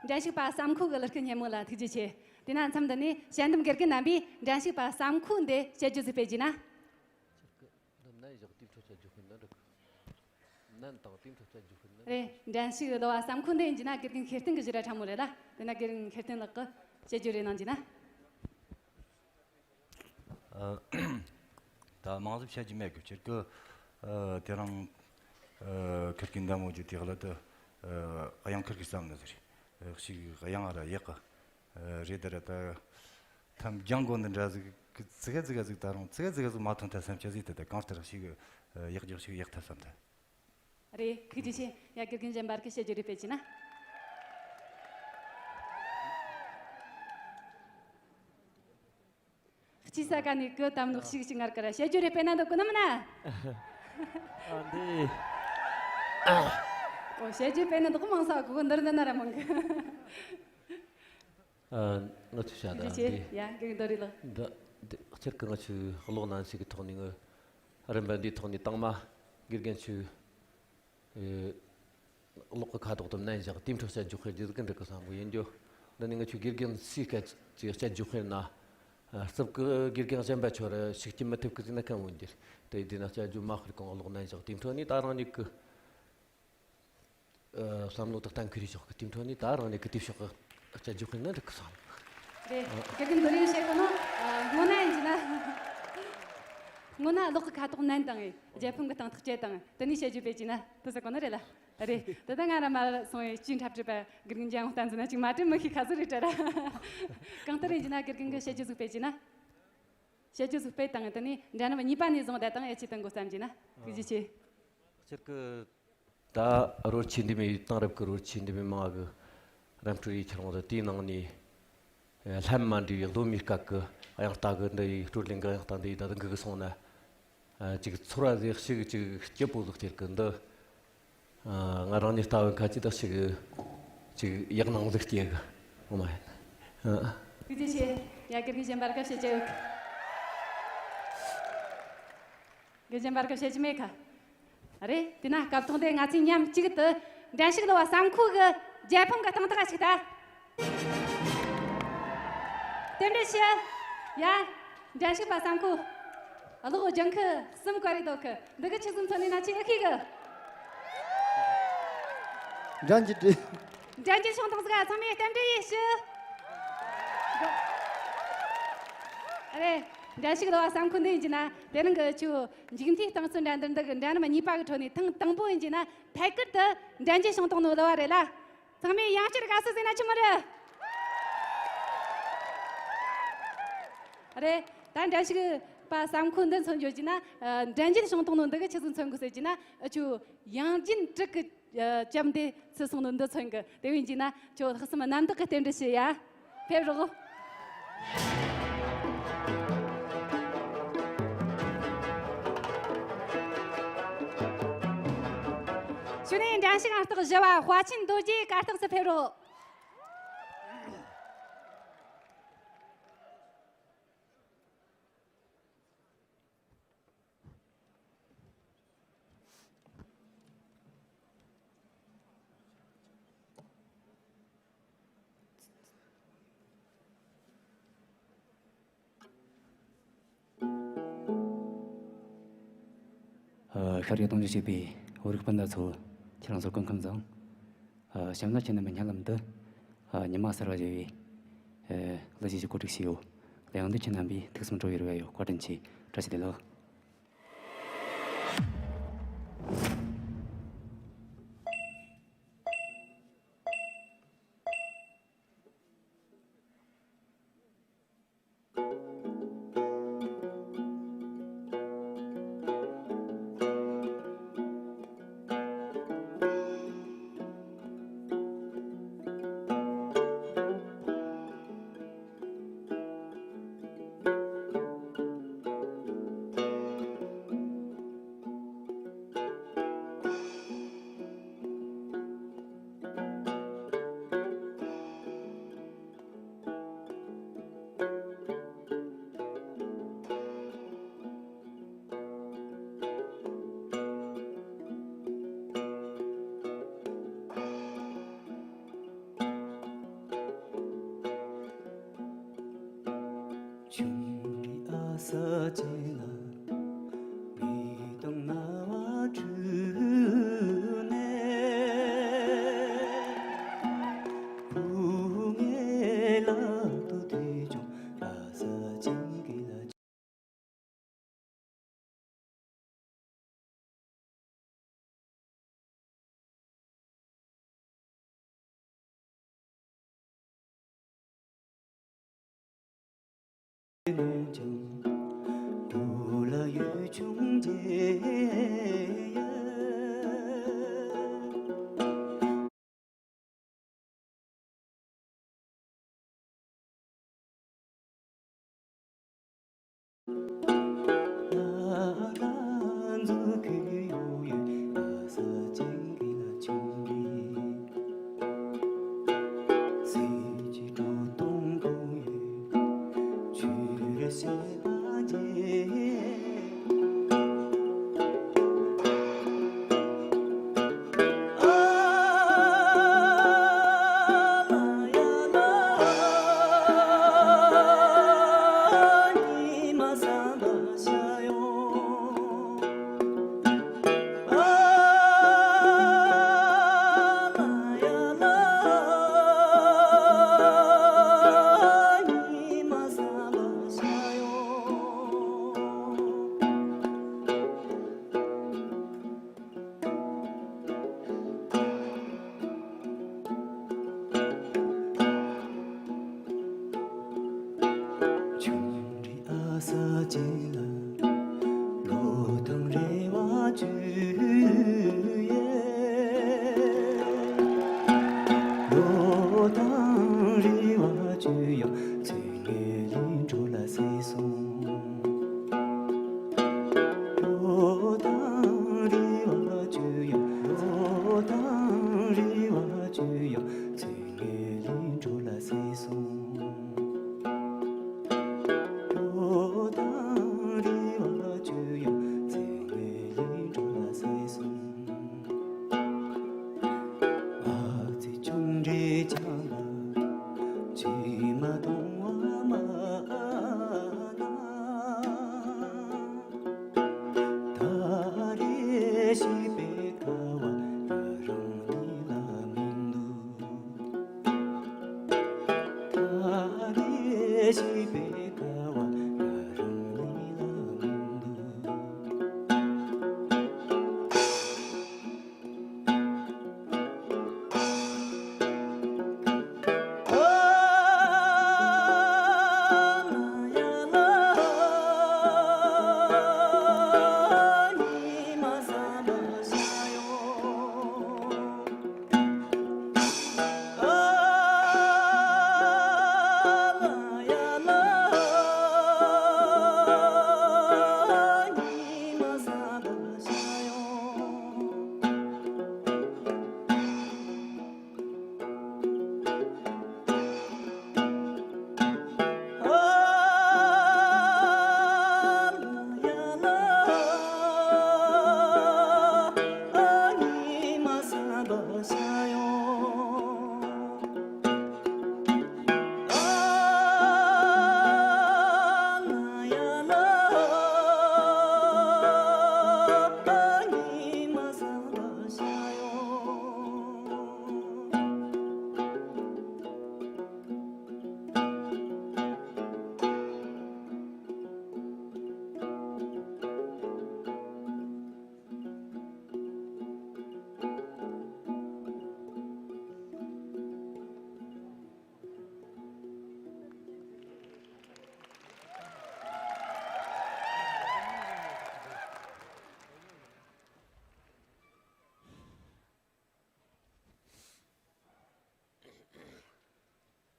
འགྲན་ཞུགས་པ་བསམ་ཁོ་གི་གླུ་སྐད་སྙན་མོ་ལ་ཐུགས་རྗེ་ཆེ། དེས་ན་མཚམས་འདི་ནས་དཔྱད་འདེམས་དགེ་རྒན་རྣམ་པས་འགྲན་ཞུགས་པ་བསམ་ཁོ་འདི་དཔྱད་བརྗོད་ཟིག་སྤེལ་རྒྱུ་ན། འདི་ནན་བཞག་དེའི་འཕྲོ་ཆ་རྒྱུ་ཁུལ་ནི་འགྲིག་ནན་དང་དེའི་འཕྲོ་ཆ་རྒྱུ་ཁུལ་ནི། རེད། འགྲན་ཞུགས་གླུ་བ་བསམ་ཁོ་འདི་ཡིན་རྒྱུ་ན་དགེ་རྒན་ཤེར་བསྟན་གི་བཞུགས་ར་ཕྲ་མོ་རེད་ལ། དེས་ན་དགེ་རྒན་ཤེར་བསྟན་ལགས་ཀྱིས་དཔྱད་བརྗོད་རེ་གནང་རྒྱུ་ན། ཨ། ད་མང་ཟིག་བཤད་རྒྱུ་མེད་གི། ཁྱེད་ཀྱི། ཨ། དེ་རིང་། ཨ། ཁིར་གི་འདམ་འོ་རྒྱུ་དེ་ལ་དུ། ཨ། དབྱངས་ཁིར་གི་བསམ་ནི་ཟེར། ཨ། ཞིག་དབྱངས་ར་ཡག་གི། ཨ། རེད་དེ་ར་ད། ཐམ་རྒྱང་གོ་འདི་འདྲ་ཟིག་གི་ཙི་གེ་ཙི་གེ་ཟིག་ད་རུང་ཙི་གེ་ཙི་གེ་ཟིག་མ་ཐོན་ཐལ་བསམ་ཆ་ཟིག་དེ་ད་གང་ལྟར་ཞིག་ཨ། ཡག་རྒྱག་ཞིག་ཡག་ཐལ་བསམ་ཐལ། རེད། ཐུགས་རྗེ་ཆེ། ཡ། དགེ་རྒན་གཞན་པར་གི་དཔྱད་བརྗོད་རེ་སྤེལ་རྒྱུ་ན། སྤྱི་ས་ག་ནས་ཀི་དམ་ནོ་ཞིག་ཞིག་ངར་ཀ་ར་དཔྱད་བརྗོད་རེ་སྤེལ་ན་འདོད་གི་ནམ་ན། ཨ་འདི། ཨོ། དཔྱད་བརྗོད་སྤེལ་ན་འདོད་གི་མང་ས་གོ་གི་འདིར་འདི་ན་ར་མང་གི། ཨ། ང་ཚོས་བྱ་ད་ཐུགས་རྗེ་ཆེ། འདི། ཡ། དགེ་རྒན་རྡོ་རི་ལགས། འདི། འདི་སྤྱིར་གི་ང་ཚོས་གློག་ནན་ཞིག་གི་ཐོག་ནས་ངི་རིམ་པ་འདིའི་ཐོག་ནས་དང་མ་དགེ་རྒན་ཚོས། ཨེ། གློག་གི་ཁ་དོག་དུ་ནན་བཞག་དེའི་འཕྲོ་དཔྱད་བརྗོད་སྤེལ་རྒྱུ་ཟིག་འགྲིག་གི་བསམ་གི་ཡིན་རྒྱུ། འདི་ནི་ང་ཚོའི་དགེ་རྒན་སུའི་སྐད་ཀྱི་དཔྱད་བརྗོད་སྤེལ་ན། ཨ། རྩིབ་གི་དགེ་རྒན་གཞན་པ་ཚོར་ཞུགས་རྒྱུ་མི་ཐུབ་གི་ཟེར་ན་གང་འོན་འགྱུར། དེ་དེ་ན་དཔྱད་བརྗོད་མ་ཤོར་གོང་གློག་ནན་བཞག་དེའི་འཕྲོ་ནས་ད་རང་ཉིད་གི། ཨ། བསམ་བློ་དང་གཏན་འཁེལ་རེ་ཞོག་གི། དེའི་འཕྲོ་ནས་ད་རང་ཉིད་གི་དེ་ཕྱོགས་གི་དཔྱད་བརྗོད་སྤེལ་ན་འགྲིག་གི་བསམ། རེད། དགེ་རྒན་རྡོ་རིང་བཤད་གོ་ནོ། ཨ། སྔོན་ན་ཡིན་གྱི་ན། སྔོན་ན་གློག་གི་ཁ་དོག་ནན་དང་། རྒྱལ་ཕམ་གི་སྟེང་ཐག་བཅད་དང་། དེ་ནས་དཔྱད་བརྗོད་སྤེལ་གྱི་ན་དེ་ཟེར་གོ་ནི་རེད་ལ། རེད། དེ་ད་ང་ར་མར་སོང་བའི་སྤྱིའི་འཁྲབ་ཁྲིད་པ་དགེ་རྒན་རྒྱལ་དབང་བསྟན་འཛིན་ན་ཅིག་མ་དྲན་མི་ཤེས་ཁ་ཟིག་རེད་དྲ་ར། གང་ལྟར་ཡིན་གྱི་ན་དགེ་རྒན་གི་དཔྱད་བརྗོད་ཟིག་སྤེལ་གྱི་ན། དཔྱད་བརྗོད་ཟིག་སྤེལ་དང་། དེ་ནས་འདྲ་མཉམ་གཉིས་པ་ནས་བཟུང་བསྡད་དང་ཡ་ཆེ་དང་གོ་བསམ་གྱི་ན། ཐུགས་རྗེ་ཆེ། སྤྱིར་གི། ད་རོལ་ཆས་འདི་མོའི་དེང་རབས་ཀྱི་རོལ་ཆས་འདི་མོའི་མང་གི་རམ་སྤྲོད་ཡིག་ཁྱེར་འོང་ཟེར། དེའི་ནང་ནས་ལྷན་མ་འདྲེས་པའི་གདོད་མའི་སྐད་ཀྱི་དབྱངས་རྟ་གི་འདི་ཡི་སྤྲོད་ལེན་གི་དབྱངས་རྟ་འདི་ཡི་ད་དུང་གི་གི་སོང་ན། ཨ། ཅིག་ཚོར་བ་ཟིག་ཞིག་ཅིག་སྐྱིད་པོ་ཟིག་སྟེར་གི་འདི། ཨ། ང་རང་ཉིད་ལྟ་བུ་ཁ་ཅིག་ད་ཞིག་ཅིག་ཡག་སྣང་ཟིག་སྐྱེ་གི། ངོ་མ་ཡིན། ཨ། ཐུགས་རྗེ་ཆེ། ཡ། དགེ་རྒན་གཞན་པར་ག་བཤད་རྒྱུ་ཡོད་གི། དགེ་རྒན་གཞན་པར་ག་བཤད་རྒྱུ་མེད་ག། རེད། དེས་ན་སྐབས་ཐོག་འདི་ང་ཚོས་མཉམ་གཅིག་ཏུ་འགྲན་ཞུགས་གླུ་བ་བསམ་ཁོ་གི་རྒྱལ་ཕམ་གི་སྟེང་ཐག་ཞུགས་ད། རྟེན་འབྲེལ་ཞུ། ཡ། འགྲན་ཞུགས་པ་བསམ་ཁོ། གློག་ལྗང་ཁུ་གསུམ་བཀར་རེ་འདུག་གི། འདི་གི་ཆི་ཟིག་མཚོན་ནས་ན་ཆི་ཨེ་ཤེས་གི། འགྲན་གྱི་འདྲི། འགྲན་གྱི་བྱུང་དང་ཟིག་ཚང་མས་རྟེན་འབྲེལ་ཡེ་ཞུ། རེད། འགྲན་ཞུགས་གླུ་བ་བསམ་ཁོ་འདི་ཡིན་གྱི་ན་དེ་རིང་གི་ཆུ་མཇུག་མཐའི་རྟིང་རྩོད་འགྲན་བསྡུར་འདི་གི་འགྲན་རིམ་གཉིས་པ་གི་ཁྲོད་ནས་ཐེངས་དང་པོ་ཡིན་གྱི་ན་ཐད་ཀར་དུ་འགྲན་གྱི་བྱུང་དང་ནོ་གླུ་བ་རེད་ལ། ཚང་མས་ཡང་བསྐྱར་དགའ་བསུ་ཟིན་ན་ཆི་མོ་རེད། རེད། ད་འགྲན་ཞུགས་པ་བསམ་ཁོ་འདི་མཚོན་བརྗོད་ཀྱི་ན། ཨ། འགྲན་རྒྱལ་བྱུང་སྟོང་ནོ་འདི་གི་ཆི་ཟིག་མཚོན་དགོས་ཟེར་གྱི་ན། ཨ། ཆུ་ཡང་རྒྱུན་དྲུག་གི། ཨ། ལྕམ་འདི་ཚུད་སོང་ནོ་འདི་མཚོན་གི། དེ་བས་ཀྱི་ན་ཆུ་ལྷག་བསམ་རྣམ་དག་གི་རྟེན་འབྲེལ་ཞུ་ཡ། ཕེབས་རོགས། གཞུག་ནས་འགྲན་ཞུགས་ཨང་རྟགས་བཞི་བ་དཔའ་ཆེན་རྡོ་རྗེ་གར་སྟེགས་སུ་ཕེབས་རོགས། ཤར་རྒྱག་གཏོང་རྒྱུ་བྱས་པའི་བོད་རིགས་སྤུན་ཟླ་ཚོ། ཁྱེད་རང་ཚོར་སྐུ་ཁམས་བཟང་། ཨ། གཤམ་ལ་ཁྱེད་རྣམ་པའི་སྙན་ལམ་དུ། ཨ། ཉི་མ་གསར་བ་ཞེས་པའི། ཨ། གླུ་གཞས་ཤིག་གོ་སྒྲིག་བྱས་ཡོད། གླུ་དབྱངས་འདི་ཁྱེད་རྣམ་པས་ཐུགས་བསམ་སྤྲོ་བའི་རེ་བ་ཡོད། བཀའ་དྲིན་ཆེ། བཀྲ་ཤིས་བདེ་ལེགས།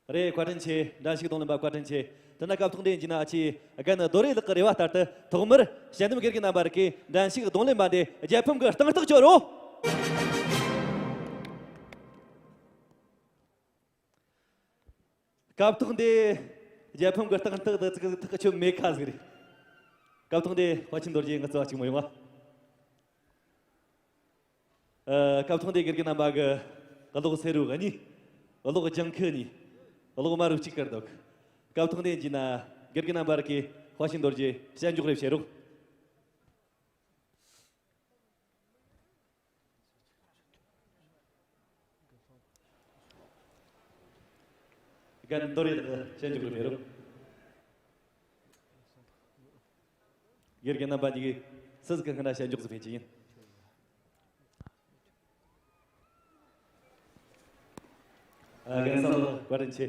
རེད། བཀའ་དྲིན་ཆེ། འགྲན་ཞུགས་རྡུང་ལེན་པ་བཀའ་དྲིན་ཆེ། དེ་ན་སྐབས་ཐོག་འདིར་ཡིན་ན་ཨ་ཅེ་རྒན་རྡོ་རེ་ལགས་ཀྱི་རེ་བ་ལྟར་དུ་ཐོག་མར་དཔྱད་འདེམས་དགེ་རྒན་རྣམ་པར་གི་འགྲན་ཞུགས་རྡུང་ལེན་པ་འདི་རྒྱལ་ཕམ་གྱི་རྟིང་ཐག་གཅོད་རོགས། སྐབས་ཐོག་འདི་རྒྱལ་ཕམ་གྱི་རྟིང་ཐག་དེ་ཚིག་ཐག་ཆོད་མེད་ཁ་ཟིག་རེད། སྐབས་ཐོག་འདི་དཔའ་ཆེན་རྡོ་རྗེ་ངི་རྩ་བ་གཅིག་མ་ཡོང་ང་། ཨ། སྐབས་ཐོག་འདི་དགེ་རྒན་རྣམ་པ་གི་གློག་སེར་རུ་གཉིས། གློག་ལྗང་ཁུ་གཉིས། གློག་དམར་རུ་གཅིག་བཀར་འདུག་སྐབས་ཐོག་འདི་ཡིན་ན་དགེ་རྒན་རྣམ་པར་གི་ དཔའ་ཆེན་རྡོ་རྗེ་གཤམ་འཇོག་རེ་བྱེད་རོགས། རྒན་རྡོ་རྗེ་དག་གཤམ་འཇོག་རེ་བྱེད་རོགས། དགེ་རྒན་རྣམ་པ་གཉིས་ཀྱིས་སུ་ཟིག་གི་སྔུན་ན་གཤམ་འཇོག་ཟིག་ཕེབས་ཀྱི་ཡིན། ཨ། རྒན་བསམ་བློ་བཀའ་དྲིན་ཆེ།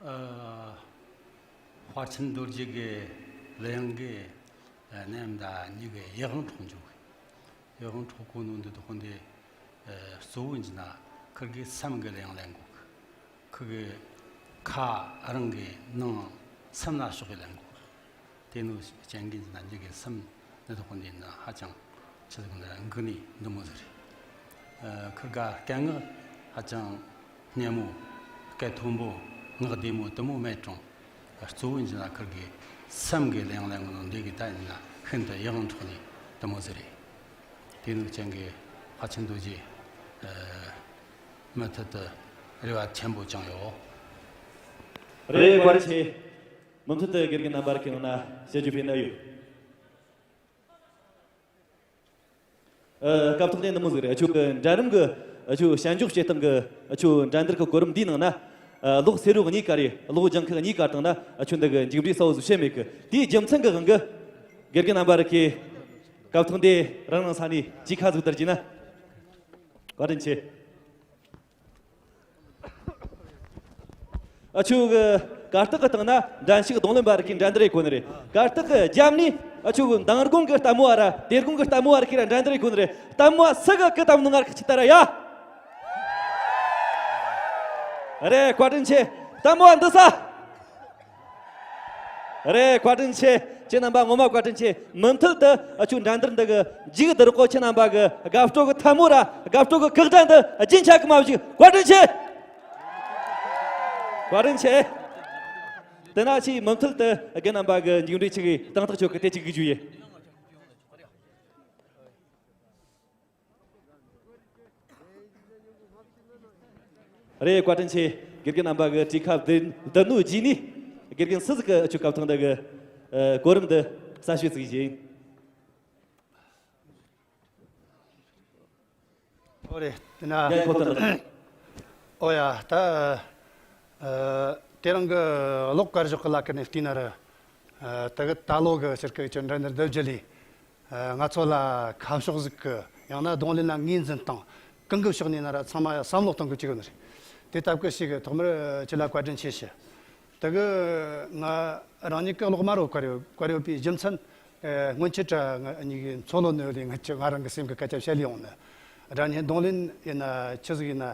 ཨ། དཔའ་ཆེན་རྡོ་རྗེ་གི་གླུ་དབྱངས་ཀྱི་ནམ་ཟླ་གཉིས་ཀྱི་ཡིད་དབང་འཕྲོག་འཇུག་གི། ཡིད་དབང་འཕྲོག་གོ་ནོ་འདི་དག་འདི་གཙོ་བོ་ཡིན་ན་ཁིར་གི་སེམས་ཀྱི་གླུ་དབྱངས་ལེན་གོ་གི། ཁིར་གི་ཁ་རང་གི་ནང་སེམས་ལ་ཕྱོགས་གི་ལེན་གོ་གི། དེ་ནོ་རྐྱེན་གྱིས་ན་འདི་གི་སེམས་ནི་དོག་འདི་ན་ཧ་ཅང་ཆི་ཟིག་ན་འགུག་ནི་འདི་མོ་ཟིག་རེད། ཨ། ཁིར་ག་སྐད་ངག་ཧ་ཅང་སྙན་མོ། སྐད་མཐོན་པོ། ངག་བདེ་མོ་དེ་མོ་མེད་ཀྱང་། གཙོ་བོ་ཡིན་ན་ཁིར་གི་སེམས་ཀྱི་གླུ་དབྱངས་ལེན་གོ་ནོ་འདི་གི་ད་ཡིན་ན་ཤིན་ཏུ་ཡིད་དབང་འཕྲོག་ནི་འདི་མོ་ཟིག་རེད། དེ་ནོ་རྐྱེན་གྱིས་དཔའ་ཆེན་རྡོ་རྗེ། ཨ། མུ་མཐུད་དུ་རེ་བ་ཆེན་པོ་བཅངས་ཡོད། རེད། བཀའ་དྲིན་ཆེ། མུ་མཐུད་དུ་དགེ་རྒན་རྣམ་པར་ཁྱེད་རང་ན་དཔྱད་བརྗོད་སྤེལ་གནང་ཡོད། ཨ། སྐབས་ཐོག་དེ་འདི་མོ་ཟིག་རེད། ཁྱོད་ཀྱི་འགྲན་རིམ་གྱི་ཁྱོད་གཤམ་འཇོག་བྱེད་སྟངས་ཀྱི་ཁྱོད་འགྲན་བསྡུར་གྱི་གོ་རིམ་འདིའི་ནང་ན། ཨ། ལོག་སེ་རུ་གཉིས་ཀ་རེད། ལོག་ལྗང་ཁུ་གཉིས་ཀ་དང་ན་ཁྱོད་འདི་གི་མཇུག་འབྲས་གསལ་བོ་ཟིག་བཤད་མེད་གི། དེའི་རྒྱུ་མཚན་གྱི་དབང་གིས་དགེ་རྒན་རྣམ་པར་ཁྱེད་སྐབས་ཐོག་དེ་རང་རང་ས་ནས་ཅིག་ཁ་ཟིག་བསྡུར་གྱིས་ན། བཀའ་དྲིན་ཆེ། ཨ། ཁྱོད་གི་གར་སྟེགས་གི་སྟེང་ན་འགྲན་ཞུགས་རྡུང་ལེན་པ་རིགས་ཀྱི་འགྲན་བསྡུར་ཡེ་གོ་ནི་རེད། གར་སྟེགས་གི་རྒྱབ་ནས་ཨ་ཁྱོད་གི་མདང་དགོང་གི་ལྟད་མོ་བ་ར་དེ་དགོང་གི་ལྟད་མོ་བ་རིགས་ཀྱི་ར་འགྲན་བསྡུར་ཡེ་གོ་ནི་རེད། ལྟད་མོ་བ་སུ་གི་གི་ལྟད་མོ་ངར་ཁི་ཆི་ལྟ་ར་ཡ། རེད། བཀའ་དྲིན་ཆེ། ལྟད་མོ་བ་འདི་ས། རེད། བཀའ་དྲིན་ཆེ། ཁྱེད་རྣམ་པ་ངོ་མ་བཀའ་དྲིན་ཆེ། མུ་མཐུད་དུ་ཨ་ཁྱོད་འགྲན་བསྡུར་འདི་གི་མཇུག་བསྡུ་རོགས་གོ། ཁྱེད་རྣམ་པ་གི་དགའ་སྤྲོ་གི་ཐལ་མོ་ར་དགའ་སྤྲོ་གི་ཁག་ཅན་འདི་རྒྱུན་ཆད་གི་མ་བཅུག་བཀའ་དྲིན་ཆེ། བཀའ་དྲིན་ཆེ། དེ་ན་ཆེས་མུ་མཐུད་དུ་རྒན་རྣམ་པ་གི་མཇུག་འབྲས་ཆི་གི་དང་ཐག་ཆོད་གི་དེ་ཅིག་གི་རྒྱུ་ཡིན། རེད། བཀའ་དྲིན་ཆེ། དགེ་རྒན་རྣམ་པ་གི་གྲོས་ཁ་བསྡུར་བསྡུར་ནོ་རྗེས་ནས་དགེ་རྒན་སུ་ཟིག་གི་ཆོ་སྐབས་ཐོག་འདི་གི་ཨ་གོ་རིམ་འདི་གསལ་བཤད་ཅིག་བྱེད་ཡིན། ཨོ་རེད། དེ་ན། རྒན་ཁོ་ཐོན་ལ། ཨོ་ཡ། ད་ཨ་དེ་རིང་གི་གློག་དཀར་ཞོག་གི་ལ་ཀ་ནས་བལྟས་ན་ར། ཨ་ད་གི་ད་ལོ་གི་ཕྱིར་གི་ཆོ་འགྲན་བསྡུར་འདི་བརྒྱུད་ལས། ཨ་ང་ཚོ་ལ་ཁ་ཕྱོགས་ཟིག་གི། ཡང་ན་རྡུང་ལེན་ལ་ངོས་འཛིན་སྟངས་གང་གི་ཕྱོགས་ནས་ན་ར་ཚང་མ་བསམ་བློ་གཏོང་གི་བཅུག་ནི་རེད། དེ་སྟབས་གི་ཞིག་གི་ཐོག་མར་ཁྱེད་ལ་བཀའ་དྲིན་ཆེ་ཞུ། ད་གི་ང་རང་ཉིད་ཀྱི་གློག་དམར་བོ་བཀར་ཡོད་བཀར་ཡོད་པའི་རྒྱུ་མཚན། ཨ་སྔོན་ཆད་ར་ང་གཉིས་ཀྱི་མཚོ་ལྷོ་ནས་ལས་ང་ཆོ་ང་རང་གི་སེམས་ཀྱི་སྐད་ཆ་བཤད་ལས་ཡོང་ནི། སྒྲ་སྙན་རྡུང་ལེན་ཡིན་ན་ཆི་ཟིག་ཡིན་ན།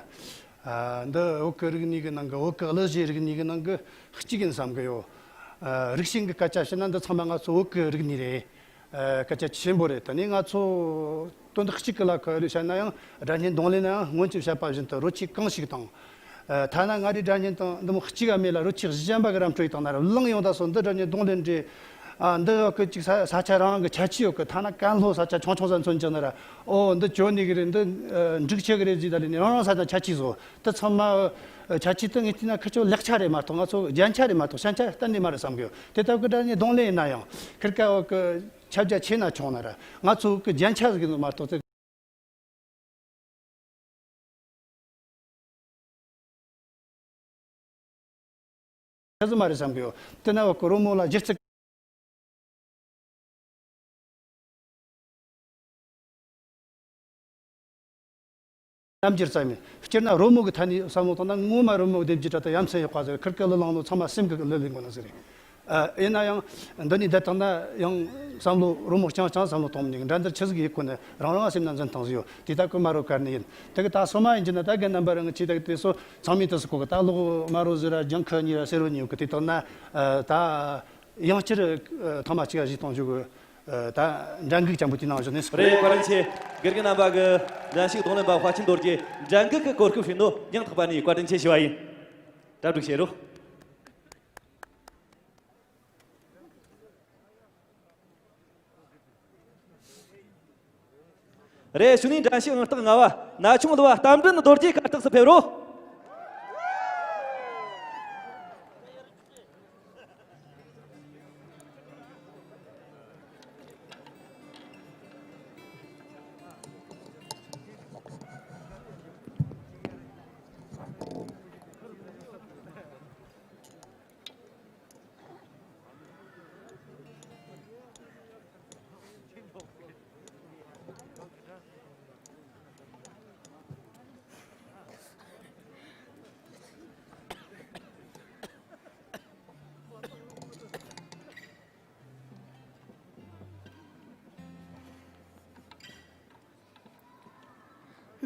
ཨ་འདི་བོད་ཀྱི་རིག་གནས་ཀྱི་ནང་གི། བོད་ཀྱི་གླུ་གཞས་རིག་གནས་ཀྱི་ནང་གི་གཅིག་ཡིན་བསམ་གི་ཡོད། ཨ་རིགས་ཞེན་གྱི་སྐད་ཆ་བཤད་ན་འདི་ཚང་མ་ང་ཚོ་བོད་ཀྱི་རིག་གནས་རེད། ཨ་སྐད་ཆ་ཆེན་པོ་རེད། དེ་ནས་ང་ཚོ་དོན་དག་གཅིག་གི་ལ་ཁ་བཤད་ན་ཡང་སྒྲ་སྙན་རྡུང་ལེན་ན་ཡང་སྔོན་ཆད་བཤད་པ་བཞིན་དུ་རོལ་ཆས་གང་ཞིག་དང་། ཨ་ཐ་ན་མངའ་རིས་སྒྲ་སྙན་དང་འདི་མོ་གཅིག་ག་མེད་ལ་རོལ་ཆས་གཞན་པ་གི་ར་འཕྲོད་ཡིག་དང་ན་ར་བླངས་ཡོང་ད་སོ་འདི་སྒྲ་སྙན་རྡུང་ལེན་རེད། ཨ་འདི་ཡོད་གི་ཅིག་ས་ས་ཆ་རང་གི་ཁྱད་ཆོས་ཡོད་གི། ཐ་ན་ཀན་ལྷོ་ས་ཆ་ཆུང་ཆུང་ས་མཚོན་ཅིག་ན་ར། ཨོ་འདི་བཅོ་ནི་གི་རེད། འདི་ཨ་འབྲུག་ཆུ་གི་རེད་ཟེར་ད་ལས་ནི་རང་རང་ས་ཆ་ཁྱད་ཆོས་བཟོ། དེ་ཚང་མ་ཨ་ཁྱད་ཆོས་དེ་ངས་བལྟས་ན་ཁི་ཆོ་ལེགས་ཆ་རེད་མ་གཏོགས་ང་ཚོ་རྒྱན་ཆ་རེད་མ་གཏོགས་ཞན་ཆ་གཏན་ནས་མ་རེད་བསམ་གི་ཡོད། དེ་ལྟ་བུ་གི་སྒྲ་སྙན་རྡུང་ལེན་ཡིན་ན་ཡང་ཁིར་ཀ་བ་གི་ཁྱབ་རྒྱ་ཆེ་ན་ཆུང་ན་ར་ང་ཚོ་གི་རྒྱན་ཆ་ཟིག་ཡིན་ནོ་མ་གཏོགས་དེ། ཆ་ཟིག་མ་རེད་བསམ་གི་ཡོད། དེ་ན་བ་ཀི་རོལ་མོ་ལ་སྒྱུ་རྩལ་རྣམ་འགྱུར་ཙམ་ཡིན། སྤྱིར་ན་རོལ་མོ་གི་ཐད་ནས་བསམ་བློ་བཏང་ན་ངོ་མ་རོལ་མོ་སྡེབ་སྒྱུར་ད་ལྟ་ཡ་མཚན་ཡག་པ་ཟེར། ཁིར་ཀ་གླུ་བླངས་ནོ་ཚང་མ་སེམས་ཀྱི་གླུ་ལེན་དགོས་ནི་ཟེར་རེད། ཨ་ཡིན་ན་ཡང་འདི་ནས་བསྡད་བཏང་ན་ཡང་བསམ་བློ་རོལ་མོ་རྐྱང་རྐྱང་བསམ་བློ་གཏོང་མི་ཉན་གི། འགྲན་བསྡུར་ཆི་ཟིག་ཡེད་དགོས་ནི་རང་རང་སེམས་ན་འཛིན་སྟངས་ཟིག་ཡོད། དེ་ལྟ་གི་མ་རོལ་བཀར་ནི་ཡིན། དེ་གི་ད་སོ་མ་ཡིན་གྱི་ན་ད་རྒན་རྣམ་པ་རང་གི་ཆེ་ད་གི་དེ་སོ་ཚང་མས་དུ་སུ་གོ་གི། ད་གློག་དམར་རོ་ཟེར་ར་ལྗང་ཁུ་གཉིས་ར་སེར་བོ་གཉིས་ཡོད་གི། དེ་དག་ན་ཨ་ད་ཡང་སྤྱིར་ཨ་ཐེངས་མ་གཅིག་ག་གཞིས་གཏོང་བཞུགས་གི། ཨ་ད་འགྲན་འགུག་ཅན་པོ་དེ་ནང་བཞིན་ནས་སུ་གོ། རེད། བཀའ་དྲིན་ཆེ། དགེ་རྒན་རྣམ་པ་གི་འགྲན་ཞུགས་རྡུང་ལེན་པ་དཔའ་ཆེན་རྡོ་རྗེ་འགྲན་འགུག་གི་གོ་སྐབས་བྱིན་ནོ་སྙིང་ཐག་པ་ནས་བཀའ་དྲིན་ཆེ་ཞུ་བ་ཡིན། གྲ་སྒྲིག་བྱེད་རོགས། རེད། གཞུག་ནས་འགྲན་ཞུགས་ཨང་རྟགས་ལྔ་བ་ན་ཆུང་གླུ་བ་རྟ་མགྲིན་རྡོ་རྗེ་གར་སྟེགས་སུ་ཕེབས་རོགས།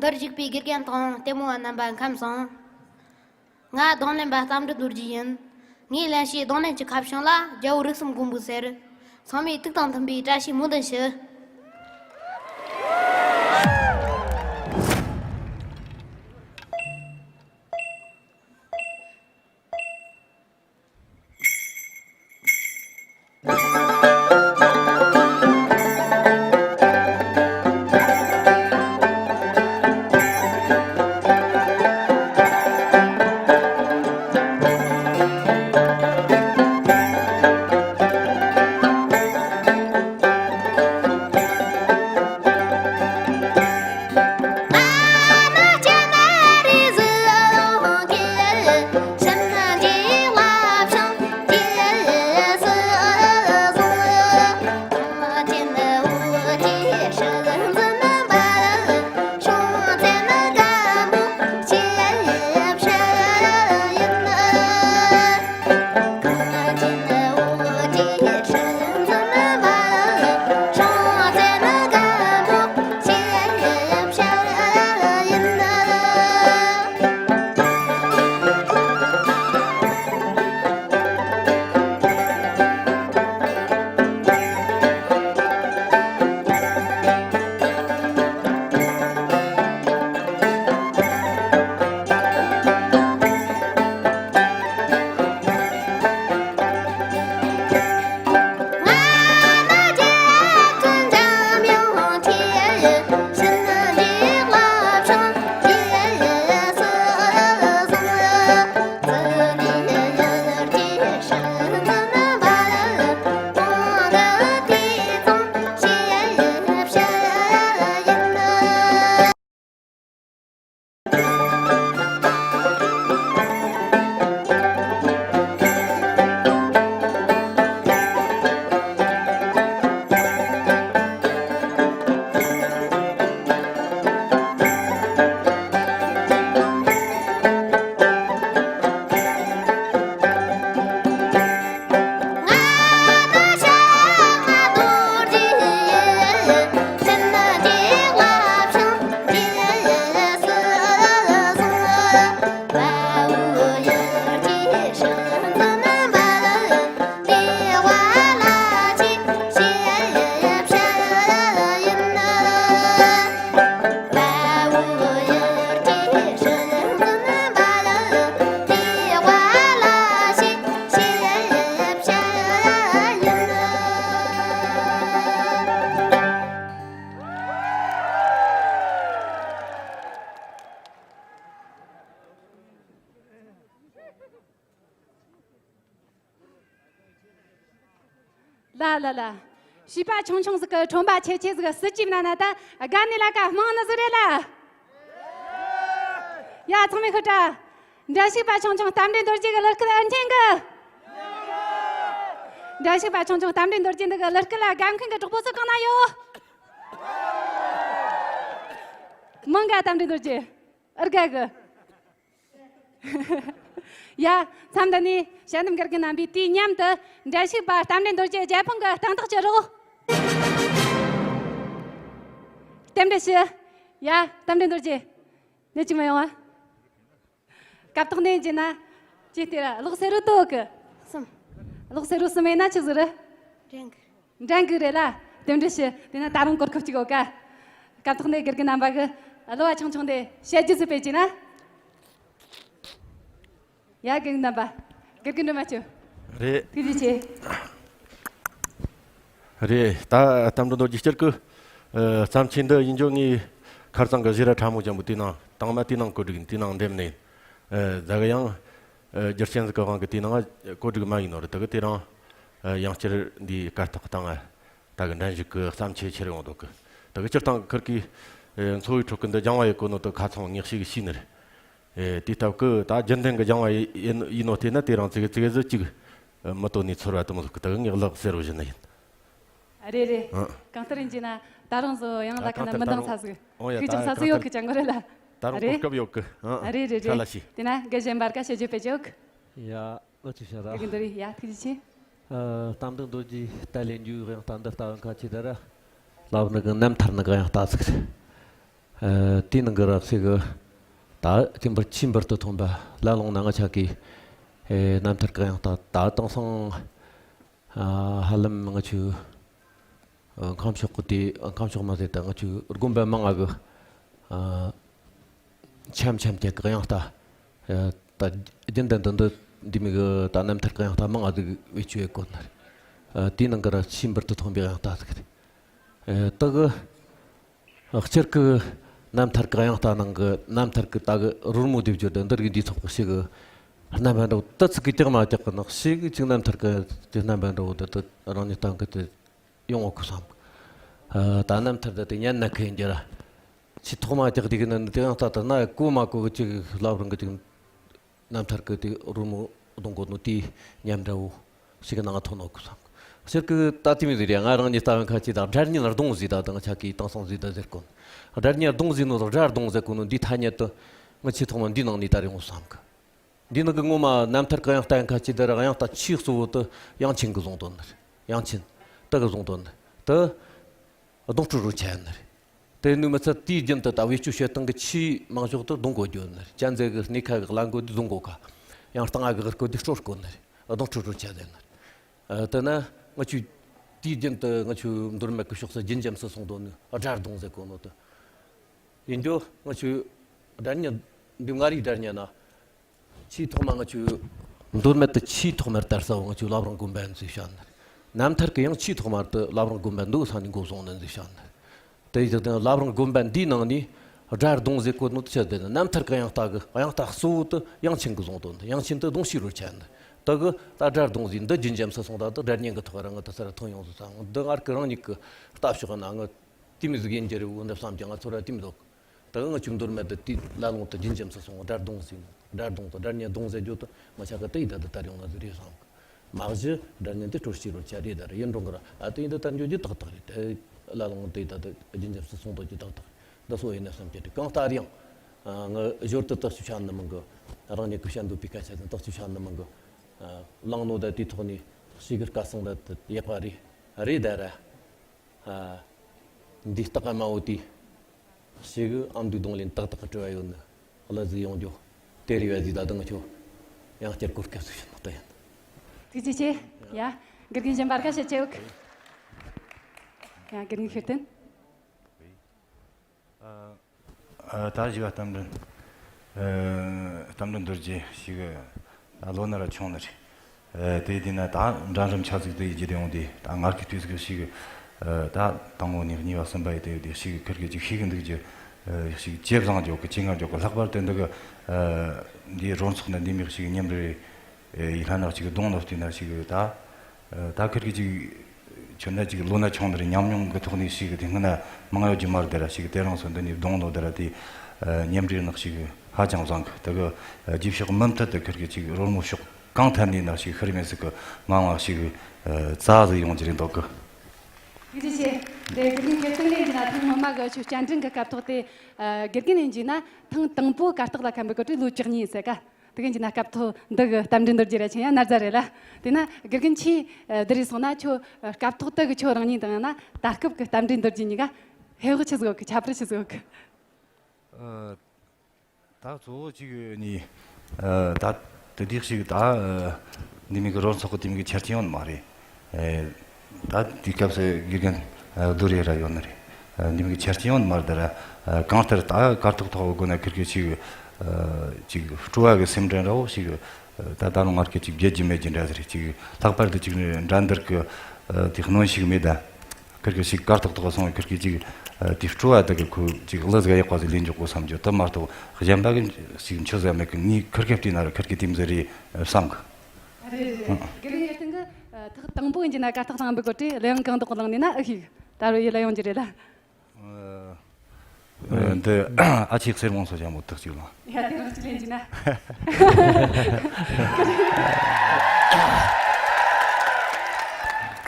འདིར་བཞུགས་པའི་དགེ་རྒན་དང་ལྟད་མོ་བ་རྣམ་པ་ཁམས་བཟང་། ང་རྡུང་ལེན་པ་རྟ་མགྲིན་རྡོ་རྗེ་ཡིན། ངའི་ལེན་བྱའི་རྡུང་ལེན་གྱི་ཁ་བྱང་ལ་རྒྱལ་པོ་རིགས་གསུམ་མགོན་པོ་ཟེར། ཚང་མས་ཐུགས་དང་མཐུན་པའི་བཀྲ་ཤིས་སྨོན་འདུན་ཞུ། ལ་ལ་ལ། བྱིས་པ་ཆུང་ཆུང་ཟིག་གི་ཁྲོན་པ་ཆེ་ཆེ་ཟིག་སྲིད་ཇུས་ནང་ན་ད་དགའ་ནི་ལ་ཀ་མང་ནི་ཟིག་རེད་ལ། ཡ་ཚང་མས་ཤོད་དྲ། འགྲན་ཞུགས་པ་ཆུང་ཆུང་རྟ་མགྲིན་རྡོ་རྗེ་གི་གླུ་སྐད་ཨེ་མཁྱེན་གི། འགྲན་ཞུགས་པ་ཆུང་ཆུང་རྟ་མགྲིན་རྡོ་རྗེ་འདི་གི་གླུ་སྐད་ལ་དགའ་མཁན་གི་གྲོགས་པོ་ཚོ་གང་ན་ཡོད། མང་ག་རྟ་མགྲིན་རྡོ་རྗེ། ཨར་ག་གི། ཡ། མཚམས་འདི་ནས་དཔྱད་འདེམས་དགེ་རྒན་རྣམ་པས་དུས་མཉམ་དུ་འགྲན་ཞུགས་པ་རྟ་མགྲིན་རྡོ་རྗེ་རྒྱལ་ཕམ་གི་སྟེང་ཐག་གཅོད་རོགས། རྟེན་འབྲེལ་ཞུ། ཡ། རྟ་མགྲིན་རྡོ་རྗེ། ནད་ཅིག་མ་ཡོང་བ། སྐབས་ཐོག་ནས་བགྱིས་ན། ཅི་སྟེ་ར་གློག་སེར་རོ་དོ་གི། གསུམ། གློག་སེར་རོ་གསུམ་ཡིན་ན་ཆི་ཟིག་རེད། འགྲན་གི། འགྲན་གི་རེད་ལ། རྟེན་འབྲེལ་ཞུ། དེ་ན་ད་རུང་གོ་སྐབས་གཅིག་ཡོད་ཀ། སྐབས་ཐོག་ནས་དགེ་རྒན་རྣམ་པ་གི་གླུ་བ་ཆུང་ཆུང་དེ་དཔྱད་རྒྱུ་ཟིག་སྤེལ་གྱིས་ན། ཡ་དགེ་རྒན་རྣམ་པ། དགེ་རྒན་སྒྲོལ་མ་ཁྱོད། རེད། ཐུགས་རྗེ་ཆེ། རེད། ད་རྟ་མགྲིན་རྡོ་རྗེ་སྤྱིར་གི། ཨ། བརྩམས་ཆོས་འདི་ཡིན་རྒྱུ་ངའི་ཁར་སང་གི་བཞི་ར་ཕྲ་མོ་ཅན་པོ་དེ་ནང་དང་མ་དེ་ནང་བཀོད་སྒྲིག་ཡིན། དེ་ནང་འགྲེམས་ནས་ཡིན། ཨ། ད་གི་ཡང་། ཨ། རྒྱུ་རྐྱེན་ཟིག་གི་དབང་གིས་དེ་ནང་བཀོད་སྒྲིག་མ་ཡིན་ནོ་རེད། ད་གི་དེ་རིང་། ཨ། ཡང་བསྐྱར་འདིའི་གར་སྟེགས་སྟེང་ང་ད་གི་འགྲན་ཞུགས་གི་བརྩམས་ཆོས་ཁྱེར་ཡོང་འདུག་གི། ད་གི་སྤྱིར་བཏང་གི་ཁུར་གི། ཨ། འཚོ་བའི་ཁྲོད་གི་འདི་སྦྱང་བ་ཡེད་གོ་ནོ་དེ་ཁ་ཚང་ངེས་ཤེས་གི་ཤེས་ནི་རེད། ཨེ། དེ་སྟབས་ཀྱིས་ད་རྒྱུན་ལྡན་གྱི་སྦྱང་བ་ཡིན་ཡིན་ནོ་དེ་ན་དེ་རིང་ཙི་གེ་ཙི་གེ་ཟིག་ཅིག་མི་དོ་ནས་ཚོར་བ་དེ་མོ་ཟིག་གི། ད་གི་ངས་གླུ་གསལ་བོ་བཞིན་ནི་ཡིན། རེད་རེད། ཨ། གང་ལྟར་ཡིན་གྱི་ན་ད་རུང་བཟོ་ཡང་ལ་ཁ་ན་མི་འདང་ས་ཟིག། ཨོ་ཡ། ཁུག་ཅིག་ས་ཟིག་ཡོད་གི་ཅང་གི་རེད་ལ། ད་རུང་གོ་སྐབས་ཡོད་གི། ཨ། རེད་རེད་རེད། ཁ་ལ་ཤི། དེ་ན་དགེ་གཞན་བར་ཀ་བཤད་རྒྱུ་སྤེལ་ཆོག། ཡ། ཨོ་ཅི་ཤ་ར། དགེ་རྒན་རྡོ་རི། ཡ་ཐུགས་རྗེ་ཆེ། ཨ། རྟ་མགྲིན་རྡོ་རྗེ་ལྟ་ལེན་རྒྱུའི་དབྱངས་རྟ་འདི་ལྟ་བ་ཁ་ཆེ་ད་ར། ལབ་ནི་གི་རྣམ་ཐར་ནི་གི་དབྱངས་རྟ་ཟིག་རེད། ཨ། དེའི་ནང་གི་རབ་གསལ་གི་ད་དེ་འབུར་ཆེས་འབུར་དུ་ཐོན་པ་ལ་ལུང་ན་ང་ཆ་གི་ཨེ་རྣམ་ཐར་གི་དབྱངས་རྟ་ད་དེང་སང་ཨ་ཧ་ལམ་ང་ཆུ་ཨ་ཁམས་ཕྱོགས་གི་དེ་ཁམས་ཕྱོགས་མ་ཟེར་ད་ང་ཆུ་དགོན་པ་མང་ང་གི་ཨ་འཆམ་འཆམ་རྒྱག་གི་དབྱངས་རྟ་ཨ་ད་རྒྱུན་ལྡན་དུ་འདི་འདི་མི་གི་ད་རྣམ་ཐར་གི་དབྱངས་རྟ་མང་ང་ཟིག་བེད་སྤྱོད་ཡེད་གོ་ནི་རེད། ཨ་དེའི་ནང་གི་ར་ཆེས་འབུར་དུ་ཐོན་པའི་དབྱངས་རྟ་ཟིག་རེད། ཨ་ད་གི་སྤྱིར་གི་རྣམ་ཐར་གི་དབྱངས་རྟ་ནང་གི་རྣམ་ཐར་གི་ད་གི་རོལ་མོ་སྡེབ་སྦྱོར་དེ་འདིར་གི་འདིའི་ཐོག་གི་ཞིག་གི་རྣམ་པ་འདྲ་བོ་ད་ཚིག་གི་རྒྱག་མ་རྒྱག་གི་ནང་ཞིག་གི་ཅིག་རྣམ་ཐར་གི་དེ་རྣམ་པ་འདྲ་བོ་དེ་དེ་རང་ཉིད་སྟེང་གི་དེ་ཡོང་བ་གི་བསམ། ཨ་ད་རྣམ་ཐར་དེ་དེ་ཉན་ན་ཁི་ཡིན་རྒྱུ་ར། ཆེས་ཐོག་མ་རྒྱག་དེ་གི་ནི་དེ་ཡང་ད་ལྟ་ན་གོ་མ་གོ་གི་ཅིག་ལབ་རང་གི་ཅིག་རྣམ་ཐར་གི་དེ་རོལ་མོ་གཏོང་གོ་ནོ་དེའི་ཉམས་འདྲ་བོ་ཞིག་གི་ནང་ཐོན་ནོ་གི་བསམ། སྤྱིར་གི་ད་དེ་མི་ཟེར་ཡ་ང་རང་ཉིད་ལྟ་བའི་ཁ་ཅིག་དང་སྒྲ་སྙན་གདུང་ཟིག་ད་དང་ཆ་གི་དེང་སང་ཟིག་ད་ཟེར་གོ་ནོ། སྒྲ་སྙན་གདུང་ཟིག་ནོ་དང་སྒྲ་གདུང་ཟེར་གོ་ནོ་འདི་ཐ་སྙད་དུ་ང་ཆེས་ཐོག་མ་འདི་ནང་ནས་ད་རེ་ཡོང་བསམ་གི། འདི་ནང་གི་ངོ་མ་རྣམ་ཐར་གི་དབྱངས་རྟ་ཡང་ཁ་ཅིག་དེ་ར་དབྱངས་རྟ་ཆེས་གཙོ་བོ་དེ་དབྱངས་ཆེན་གི་བཟུང་དོན་ནི་རེད། དབྱངས་ཆེན་དེ་གི་བཟུང་དོན་ནི་དེ་གདུང་སྤྲོད་རོལ་ཆ་ཡིན་ནི་རེད། དེ་ནུས་མི་ཚད་དེའི་རྒྱུན་དུ་ད་བེད་སྤྱོད་བྱེད་སྟངས་ཀྱི་ཆེས་མང་ཤོས་དེ་གདུང་གོ་རྒྱུ་ནི་རེད། གཅན་ཚའི་གི་སྣེ་ཁ་གི་གླ་མགོ་དེ་བཟུང་གོ་ཁ། ཡང་སྟེང་ང་གི་གི་སྐོར་དེ་སྤྲོད་དཀོན་ནི་རེད། གདུང་སྤྲོད་རོལ་ཆ་ཟེར་ནི་རེད། ཨ་དེ་ན་ང་ཆུ་དེའི་རྒྱུན་དུ་ང་ཆུ་མདོ་སྨད་གི་ཕྱོགས་སུ་རྒྱུན་འབྱམས་སུ་སོང་དོན་ནི་སྒྲ་གདུང་ཟེར་གོ་ནོ་དེ། ཡིན་རྒྱུ་ང་ཆུ་སྒྲ་སྙན་འདི་མངའ་རིས་སྒྲ་སྙན་ན། ཆེས་ཐོག་མ་ང་ཆུ་མདོ་སྨད་དུ་ཆེས་ཐོག་མར་དར་ས་བོ་ང་ཆུ་བླ་བྲང་དགོན་པ་ཡིན་ཟེར་བཤད་ནི་རེད། རྣམ་ཐར་གི་ཡང་ཆེས་ཐོག་མར་དུ་བླ་བྲང་དགོན་པ་འདུག་ས་ནས་འགོ་བཟུང་ནི་ཟེར་བཤད་ནི་རེད། དེ་ཡི་དེ་བླ་བྲང་དགོན་པ་འདིའི་ནང་ནས་སྒྲ་གདུང་ཟེར་གོ་ནོ་དེ་ཆི་ཟེར་ན་རྣམ་ཐར་གི་དབྱངས་རྟ་གི་དབྱངས་རྟ་གཙོ་བོ་དེ་དབྱངས་ཆེན་གི་བཟུང་དོན་དེ་དབྱངས་ཆེན་དེ་གདུང་ཞིག་རོལ་ཆ་ནི་དེ་གི་ད་སྒྲ་གདུང་ཟེར་འདི་རྒྱུན་འབྱམས་སུ་སོང་ད་དེ་སྒྲ་སྙན་གི་ཐོག་རང་གི་དེ་སར་ཐོན་ཡོང་ཟེར་ས་འདི་ངར་གི་རང་ཉིད་གི་ལྟ་ཕྱོགས་ན་ང་དེ་མི་ཟིག་ཡིན་རྒྱུ་རེད་འོ་འདི་བསམ་ཀྱང་ང་ཚོ་ར་དེ་མི་འདུག་ད་ང་ཆུང་དུར་མེད་དུ་དེ་ལ་ལུང་དུ་རྒྱུན་འབྱམས་སུ་སོང་སྒྲ་གདུང་ཟིན་སྒྲ་གདུང་དང་སྒྲ་སྙན་གདུང་ཟེར་རྒྱུ་དུ་ང་ཆ་ག་དེ་ཡི་ད་དུ་དར་ཡོང་ན་ཟིག་རེད་བསམ་གི། མ་གཞི་སྒྲ་སྙན་དེ་སྤྲོ་སྐྱིད་རོལ་ཆ་རེད་ད་རེད་ཡིན་འགྲོ་གི་ར་ཨ་དེ་ཡིན་དུ་དར་འགྱོ་རྒྱུ་ཏག་ཏག་རེད་དེ་ལ་ལུང་དེ་ད་དུ་རྒྱུན་འབྱམས་སུ་སོང་དོ་རྒྱུ་ཏག་ཏག་རེད། འདི་སོ་ཡིན་ན་བསམ་གྱི་རེད་གང་ལྟར་ཡང་ང་ཞོར་དུ་དག་ཆུ་ཆ་ནི་མང་གི་རང་ཉིད་ཀྱི་བཤད་འདོད་པའི་སྐད་ཆ་དང་དག་ཆུ་ཆ་ནི་མང་གི་བླངས་ནོ་ད་དེ་ཐོག་ནས་ཞིག་གི་སྐད་གསང་ད་ཡག་པ་རེད་རེད་ད་ར། ཨ། འདི་སྟག་དམར་བོ་དེ་ཞེ་གི་ཨ་མདོའི་གདོང་ལེན་ཏག་ཏག་གི་སྤྲོ་བ་ཡོད་ནི་གླུ་ཟིག་ཡོང་རྒྱུ་དེ་རེ་བ་ཟིག་ད་དུང་ཁྱོད་ཡང་བསྐྱར་གོ་སྐབས་སུ་ཞུ་ནོ་ད་ཡིན། ཐུགས་རྗེ་ཆེ། ཡ། དགེ་རྒན་གཞན་པར་ཁ་བཤད་ཆེ་འུག་ཡ། དགེ་རྒན་ཤེར་བསྟན། ཨ། ད་བཞི་བ་རྟ་མགྲིན། ཨ། རྟ་མགྲིན་རྡོ་རྗེ་ཞིག་ལོ་ན་ར་ཆུང་ནི་རེད། ཨ། དེ་དེ་ན་ད་འདྲ་འགྲམ་ཆ་ཟིག་དེ་ཡི་རྒྱུ་དེ་ཡོང་དུས་ད་ངར་གི་དུས་ཟིག་ཞིག་ཨ། ད་དང་པོ་ནས་གཉིས་པ་གསུམ་པ་ཡི་དེ་ཡོད་དེ་ཞིག་ཁིར་གི་ཅིག་ཤེས་གི་འདུག་རྒྱུ། ཨ། ཞིག་ཇེ་བཟང་འཇོག་གི་ཇེ་ངར་འཇོག་གི་ལྷག་པར་དུ་འདི་གི་ཨ། འདིའི་རོལ་ཚོགས་ནི་འདི་མིག་ཞིག་མཉམ་རེད། ཡི་ལྷ་ནག་ཅིག་གི་གདོང་ལོག་བལྟས་ན་ཞིག་ད། ད་ཁིར་གི་ཅིག་ཁྱོད་ན་ཅིག་ལོ་ན་ཆུང་ནི་རེད། ཉམས་མྱོང་གི་ཐོག་ནས་ཞིག་དེ་སྔ་ན་མང་ཡོད་རྒྱུ་མ་རེད་དེ་ར་ཞིག་དེ་རང་སོ་འདི་ནས་གདོང་ལོག་དེ་ར་དེ་མཉམ་འབྲེལ་ནག་ཞིག་ཧ་ཅང་བཟང་གི་དེ་གི་རྗེས་ཕྱོགས་མུ་མཐུད་དུ་ཁིར་གི་ཅིག་རོལ་མོ་ཕྱོགས་གང་ཐད་ནས་ནག་ཞིག་ཤི་རི་མེད་ཟིག་གི་མང་བ་ཞིག་རྩ་ཟིག་ཡོང་རྒྱུ་རེད་འདོད་གི། ཐུགས་རྗེ་ཆེ། དེ་དེ་རིང་ཁེར་སྟོན་ལེན་གྱི་ན་ཐེངས་སྔོན་མ་གི་ཆུ་བསྐྱར་འགྲན་གྱི་སྐབས་ཐོག་དེ་དགེ་རྒན་ལེན་གྱི་ན་ཐེངས་དང་པོ་གར་སྟེགས་ལ་ཁམས་པའི་སྐོར་དུ་ལོ་བཅུ་གཉིས་ཟེར་ག་དེ་གིན་གྱི་ན་སྐབས་ཐོག་འདི་གི་རྟ་མགྲིན་རྡོ་རྗེ་ར་ཆེན་ཡང་ན་རྫ་རེད་ལ། དེ་ན་དགེ་རྒན་ཆེས་འདི་རེད་སོང་ན་ཁྱོད་སྐབས་ཐོག་དེ་གི་ཁྱོད་རང་ཉིད་དང་ཡང་ན་ད་སྐབས་ཀྱི་རྟ་མགྲིན་རྡོ་རྗེ་གཉིས་ཀ་ཧེ་བག་ཆི་ཟིག་ཡོད་གི་ཁྱད་པར་ཆི་ཟིག་ཡོད་གི། ད་གཙོ་བོ་གཅིག་ནི་ད་དེ་དུས་ཞིག་ད་འདི་མིག་གི་རོལ་ཚོགས་ཀྱི་དེ་མིག་གི་ཆ་རྐྱེན་ཡོད་མ་རེད། ད་དེའི་སྐབས་སུ་དགེ་རྒན་རྡོ་རེ་ར་ཡོད་ནི་རེད། འདི་མིག་གི་ཆ་རྐྱེན་ཡོད་མ་རེད་ད་ར་གང་ལྟར་ད་གར་སྟེགས་ཐོག་དགོས་ན་ཁིར་ཁིར་ཞིག་ཅིག་སྤྲོ་བ་གི་སེམས་ཁྲལ་འདྲ་བོ་ཞིག་ད་ད་རུང་ངར་གི་ཅིག་བརྗེད་རྒྱུ་མེད་ཀྱི་འདྲ་ཟེར་ཅིག་ལྷག་པར་དུ་ཅིག་འགྲན་བསྡུར་གི་དེ་གནོན་ཤུགས་མེད་ད། ཁིར་གི་ཞིག་གར་སྟེགས་ཐོག་སོང་བའི་ཁིར་གི་ཅིག་དེ་སྤྲོ་བ་དག་གི་ཁོ་ཅིག་གླུ་ཟིག་ཡག་པ་ཟིག་ལེན་འཇོག་གོ་བསམ་རྒྱུ་དུ་མ་གཏོགས་གཞན་པ་གི་ཞིག་འཆི་ཟ་མེད་གི། ངས་ཁིར་གི་བལྟས་ན་ར་ཁིར་གི་དེམ་ཟིག་རེད་བསམ་གི། རེད་རེད། དགེ་རྒན་ཡར་སྟེང་གི་ཐག་དང་པོ་ཡིན་གྱི་ན་གར་སྟེགས་ཐང་པའི་སྐོར་དེ་གླུ་དབྱངས་གང་དག་བླངས་ནས་ན་ཨེ་ཤེས་གི། ད་རུང་ཡིད་ལ་ཡོང་གི་རེད་ལ། འདི་ཨ་ཅེ་གསེར་མོ་སོགས་ཀྱང་མོ་ཐག་ཅིག་ལ། ཡ་དེ་རང་ཅི་ལེན་གྱི་ན།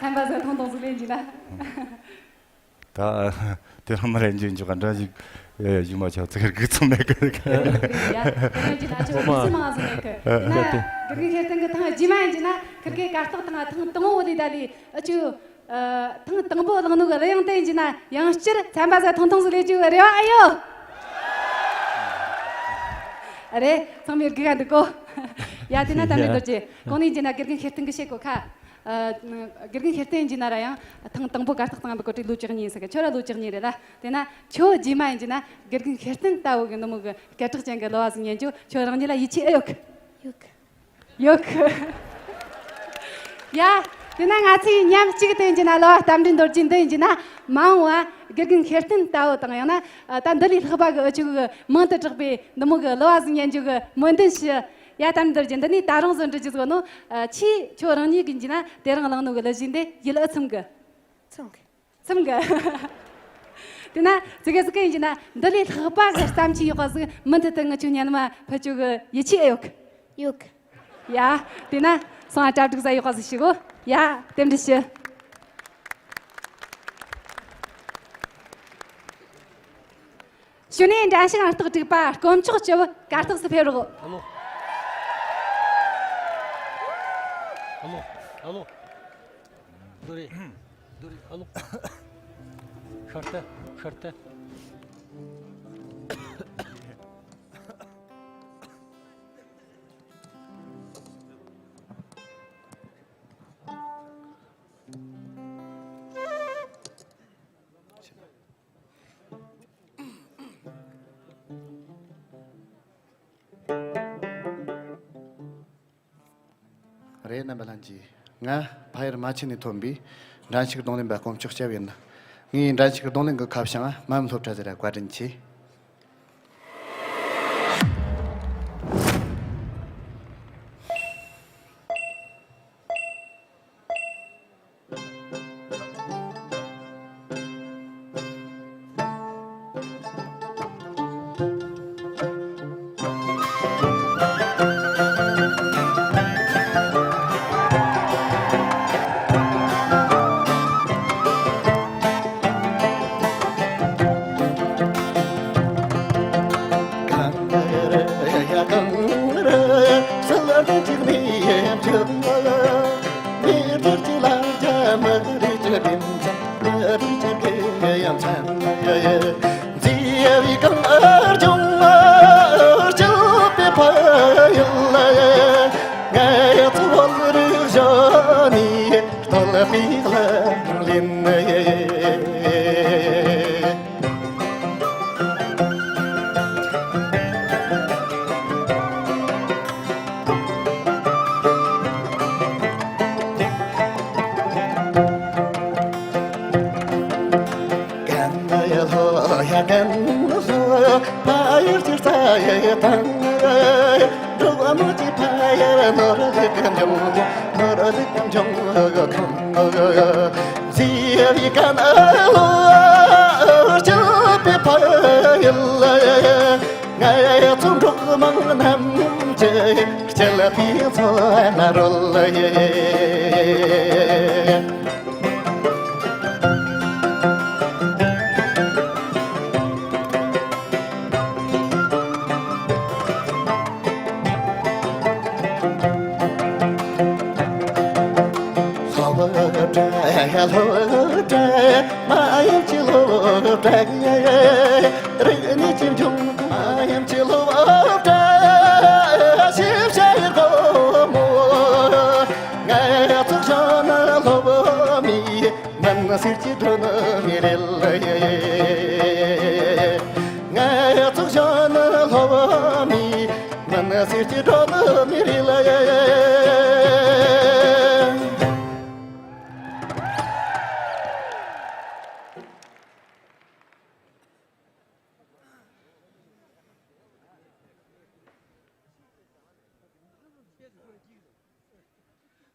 ཚན་པ་ཟ་ཐོང་ཐོང་ཟིག་ལེན་གྱི་ན། ད་དེ་རང་མ་རེད་འཇོན་འཇོག་ག་འདྲ་ཞིག་ཡུ་མ་ཆ་ཚིག་གི་ཚོ་མེད་གི། ཡ་དེ་རང་ཅི་ན་ཆོ་མི་སུ་མང་ཟིག་མེད་གི། དེ་ན་དགེ་རྒན་ཁེར་སྟོན་གི་ཐང་རྗེས་མ་ཡིན་གྱི་ན་ཁིར་གི་གར་སྟེགས་ཐང་ཐང་དང་བོ་ལས་ད་ལས་ཨ་ཆུ། ཨ། ཐེངས་དང་པོ་བླངས་ནོ་གི་གླུ་དབྱངས་དེ་ཡིན་གྱི་ན་ཡང་བསྐྱར་ཚན་པ་ཟ་ཐོང་ཐོང་ཟིག་ལས་རྒྱུ་རེ་བ་ཨེ་ཡོད། རེད། ཚང་མས་སྒུག་ག་འདུག་གོ། ཡ། དེ་ན་གཏམ་རེ་མདོར་བྱས། གོང་ནས་བགྱིས་ན་དགེ་རྒན་ཤེར་སྟོན་གྱིས་བཤད་གོ་ཁ། ཨ། དགེ་རྒན་ཤེར་སྟོན་བགྱིས་ན་ར་ཡང་ཐེངས་དང་པོ་གར་སྟེགས་སྟེང་འབུད་གོ་དུས་ལོ་བཅུ་གཉིས་ཡིན་ས་གི། ཁྱོད་ར་ལོ་བཅུ་གཉིས་རེད་ལ། དེ་ན་ཁྱོད་རྗེས་མ་ཡིན་བགྱིས་ན་དགེ་རྒན་ཤེར་སྟོན་ལྟ་བུ་གི་ནུ་མོ་གི་སྐད་གྲགས་ཅན་གི་གླུ་བ་ཟིག་ཉན་རྒྱུ་ཁྱོད་རང་ཉིད་ལ་ཡིད་ཆེས་ཨེ་ཡོད་གི། ཡོད་གི། ཡོད་གི། ཡ། དེ་ན་ང་ཚོས་མཉམ་གཅིག་ཏུ་ཡིན་གྱི་ན་གླུ་བ་རྟ་མགྲིན་རྡོ་རྗེ་འདི་ཡིན་གྱི་ན། མ་འོངས་པ་དགེ་རྒན་ཤེར་སྟོན་ལྟ་བུ་དང་། ཡང་ན་ད་འདི་ལས་ལྷག་པ་གི་འུ་ཆོ་གི་མིང་དུ་གྲགས་པའི་འདི་མོ་གི་གླུ་བ་ཟིག་ཉན་རྒྱུ་གི་སྨོན་འདུན་ཞུ། ཡ། རྟ་མགྲིན་རྡོ་རྗེ། འདི་ནས་ད་རུང་བཟོ་འདྲི་རྒྱུ་ཟིག་ནོ། ཨ། ཆེས་ཁྱོད་རང་ཉིད་ཀྱིས་ཡིན་གྱི་ན་དེ་རིང་བླངས་ནོ་གི་གླུ་གཞས་འདི་ཡིད་ཨེ་ཚིམ་གི། ཚིམ་གི། ཚིམ་གི། དེ་ན་ཙི་གེ་ཙི་གེ་ཡིན་གྱི་ན་འདི་ལས་ལྷག་པ་གི་བརྩམས་ཆོས་ཡག་པ་ཟིག་མུ་མཐུད་དུ་ངི་ཆོ་སྙན་མ་ཕུལ་རྒྱུ་གི་ཡིད་ཆེས་ཨེ་ཡོད་གི། ཡོད་གི། ཡ། དེ་ན་སོང་ང་གྲ་སྒྲིག་ས་ཡག་པ་ཟིག་བྱེད་གོ། ཡ། རྟེན་འབྲེལ་ཞུ། གཞུག་ནས་འགྲན་ཞུགས་ཨང་རྟགས་དྲུག་པ་དཀོན་མཆོག་སྐྱིད་པོ་གར་སྟེགས་སུ་ཕེབས་རོགས། ཨ་ལོ། ཨ་ལོ། ཨ་ལོ། རྡོ་རེད། རྡོ་རེད། ཨ་ལོ། ཤར་ཏེ། ཤར་ཏེ། རེད། རྣམ་པ་ལྷན་རྒྱས། ང་ཕ་ཡུལ་རྨ་ཆེན་ནས་ཐོན་པའི་འགྲན་ཞུགས་རྡུང་ལེན་པ་དཀོན་མཆོག་སྐྱབས་ཡིན། ངའི་འགྲན་ཞུགས་རྡུང་ལེན་གྱི་ཁ་བྱང་མ་མི་སློབ་གྲྭ་ཟེར་ར། བཀའ་དྲིན་ཆེ།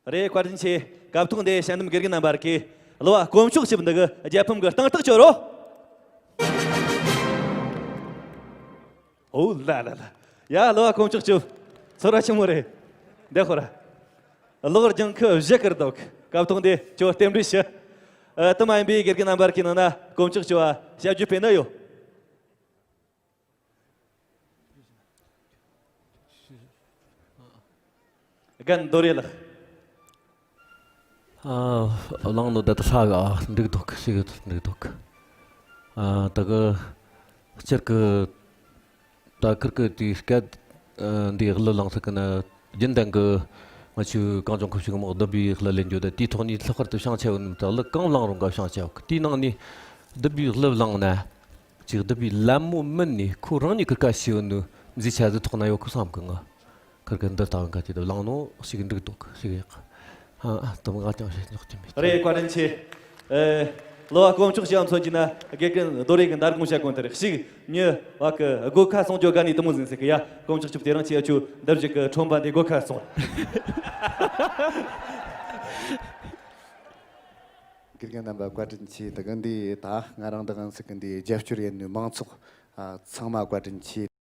རེད། བཀའ་དྲིན་ཆེ། སྐབས་ཐོག་འདི་ཞལ་འདེམས་དགེ་རྒན་རྣམ་པར་གི་གླུ་བ་དཀོན་མཆོག་སྐྱིད་པོ་འདི་གི་རྒྱལ་ཕམ་གི་སྟེང་ཐག་གཅོད་རོགས། ཨོ་ལ་ལ་ལ། ཡ། གླུ་བ་དཀོན་མཆོག་སྐྱིད་པོ། ཚོར་བ་ཆི་མོ་རེད། འདི་ཁོ་ར། གློག་ལྗང་ཁུ་བཞི་ཀིར་འདུག་སྐབས་ཐོག་འདི་ཁྱོད་རྟེན་འབྲེལ་ཞུ། ཨ། དེ་མ་ཡིན་པའི་དགེ་རྒན་རྣམ་པར་གི་ནང་ན་དཀོན་མཆོག་སྐྱིད་པོ་བ་ཞབས་ཞུ་ཕེབས་ན་ཡོད། རྒན་རྡོ་རེ་ལགས། ཨ། བླངས་ནོ་ད་ལྟ་ཧྲ་གི། ཨ། འགྲིག་འདུག་ཞིག་འགྲིག་འདུག་ཨ། ད་གི་སྤྱིར་གི་ད་ཁིར་གི་དེའི་སྐད་ འདིའི་གླུ་བླངས་ཐུབ་གི་ན། རྒྱུན་ལྡན་གི་ང་ཆོའི་གངས་ལྗོངས་ཁུལ་ཞིག་མོ་བདུད་བྷེའི་གླུ་ལེན་རྒྱུ་དེ། དེའི་ཐོག་ནས་ལྷག་པར་དུ་བྱང་ཆ་ཡོད་ནི་ད་གླུ་གང་བླངས་རུང་ག་བྱང་ཆ་ཡོད་གི། དེའི་ནང་ནས་བདུད་བྷེའི་གླུ་བླངས་ན། ཅིག་བདུད་བྷེའི་ལད་མོ་མིན་ནས་ཁོ་རང་ཉིད་ཀྱི་ཀ་ཤི་ཡོད་ནི་མཛེས་ཆ་ཟིག་ཐོག་ན་ཡོད་གི་བསམ་གི་ང་། ཁིར་གི་འདི་ལྟ་བུ་འགའ་ཅིག་ཏུ་བླངས་ནོ་ཞིག་འགྲིག་འདུག་ཞིག་ཡག་ཨ་ཨ་དུམ་ང་ཀྱང་བཤད་ཉོག་ཅི་མེད། རེད། བཀའ་དྲིན་ཆེ། ཨེ། གླུ་བ་དཀོན་མཆོག་ཞབས་མཚོན་གྱི་ན་དགེ་རྒན་རྡོ་རེ་གི་འདར་གོང་བཤད་གོང་དེར་ཞིག་ཉི་བ་གི་སྒོ་ཁ་སྲུང་སྐྱོ་དགའ་ནི་དུ་མོ་ཟིན་ཟེར་གི་ཡ། དཀོན་མཆོག་ཆུབ་དེ་རིང་ཁྱེད་ཆུ་འདབ་ཞིག་གི་ཁྲོམ་པ་འདི་སྒོ་ཁ་སོང་། དགེ་རྒན་རྣམ་པ་བཀའ་དྲིན་ཆེ། ད་གི་འདི་ད་ང་རང་དང་ང་ཚོ་གི་འདི་རྒྱབ་སྐྱོར་ཡིན་ནི་མང་ཚོགས་ཚང་མ་བཀའ་དྲིན་ཆེ།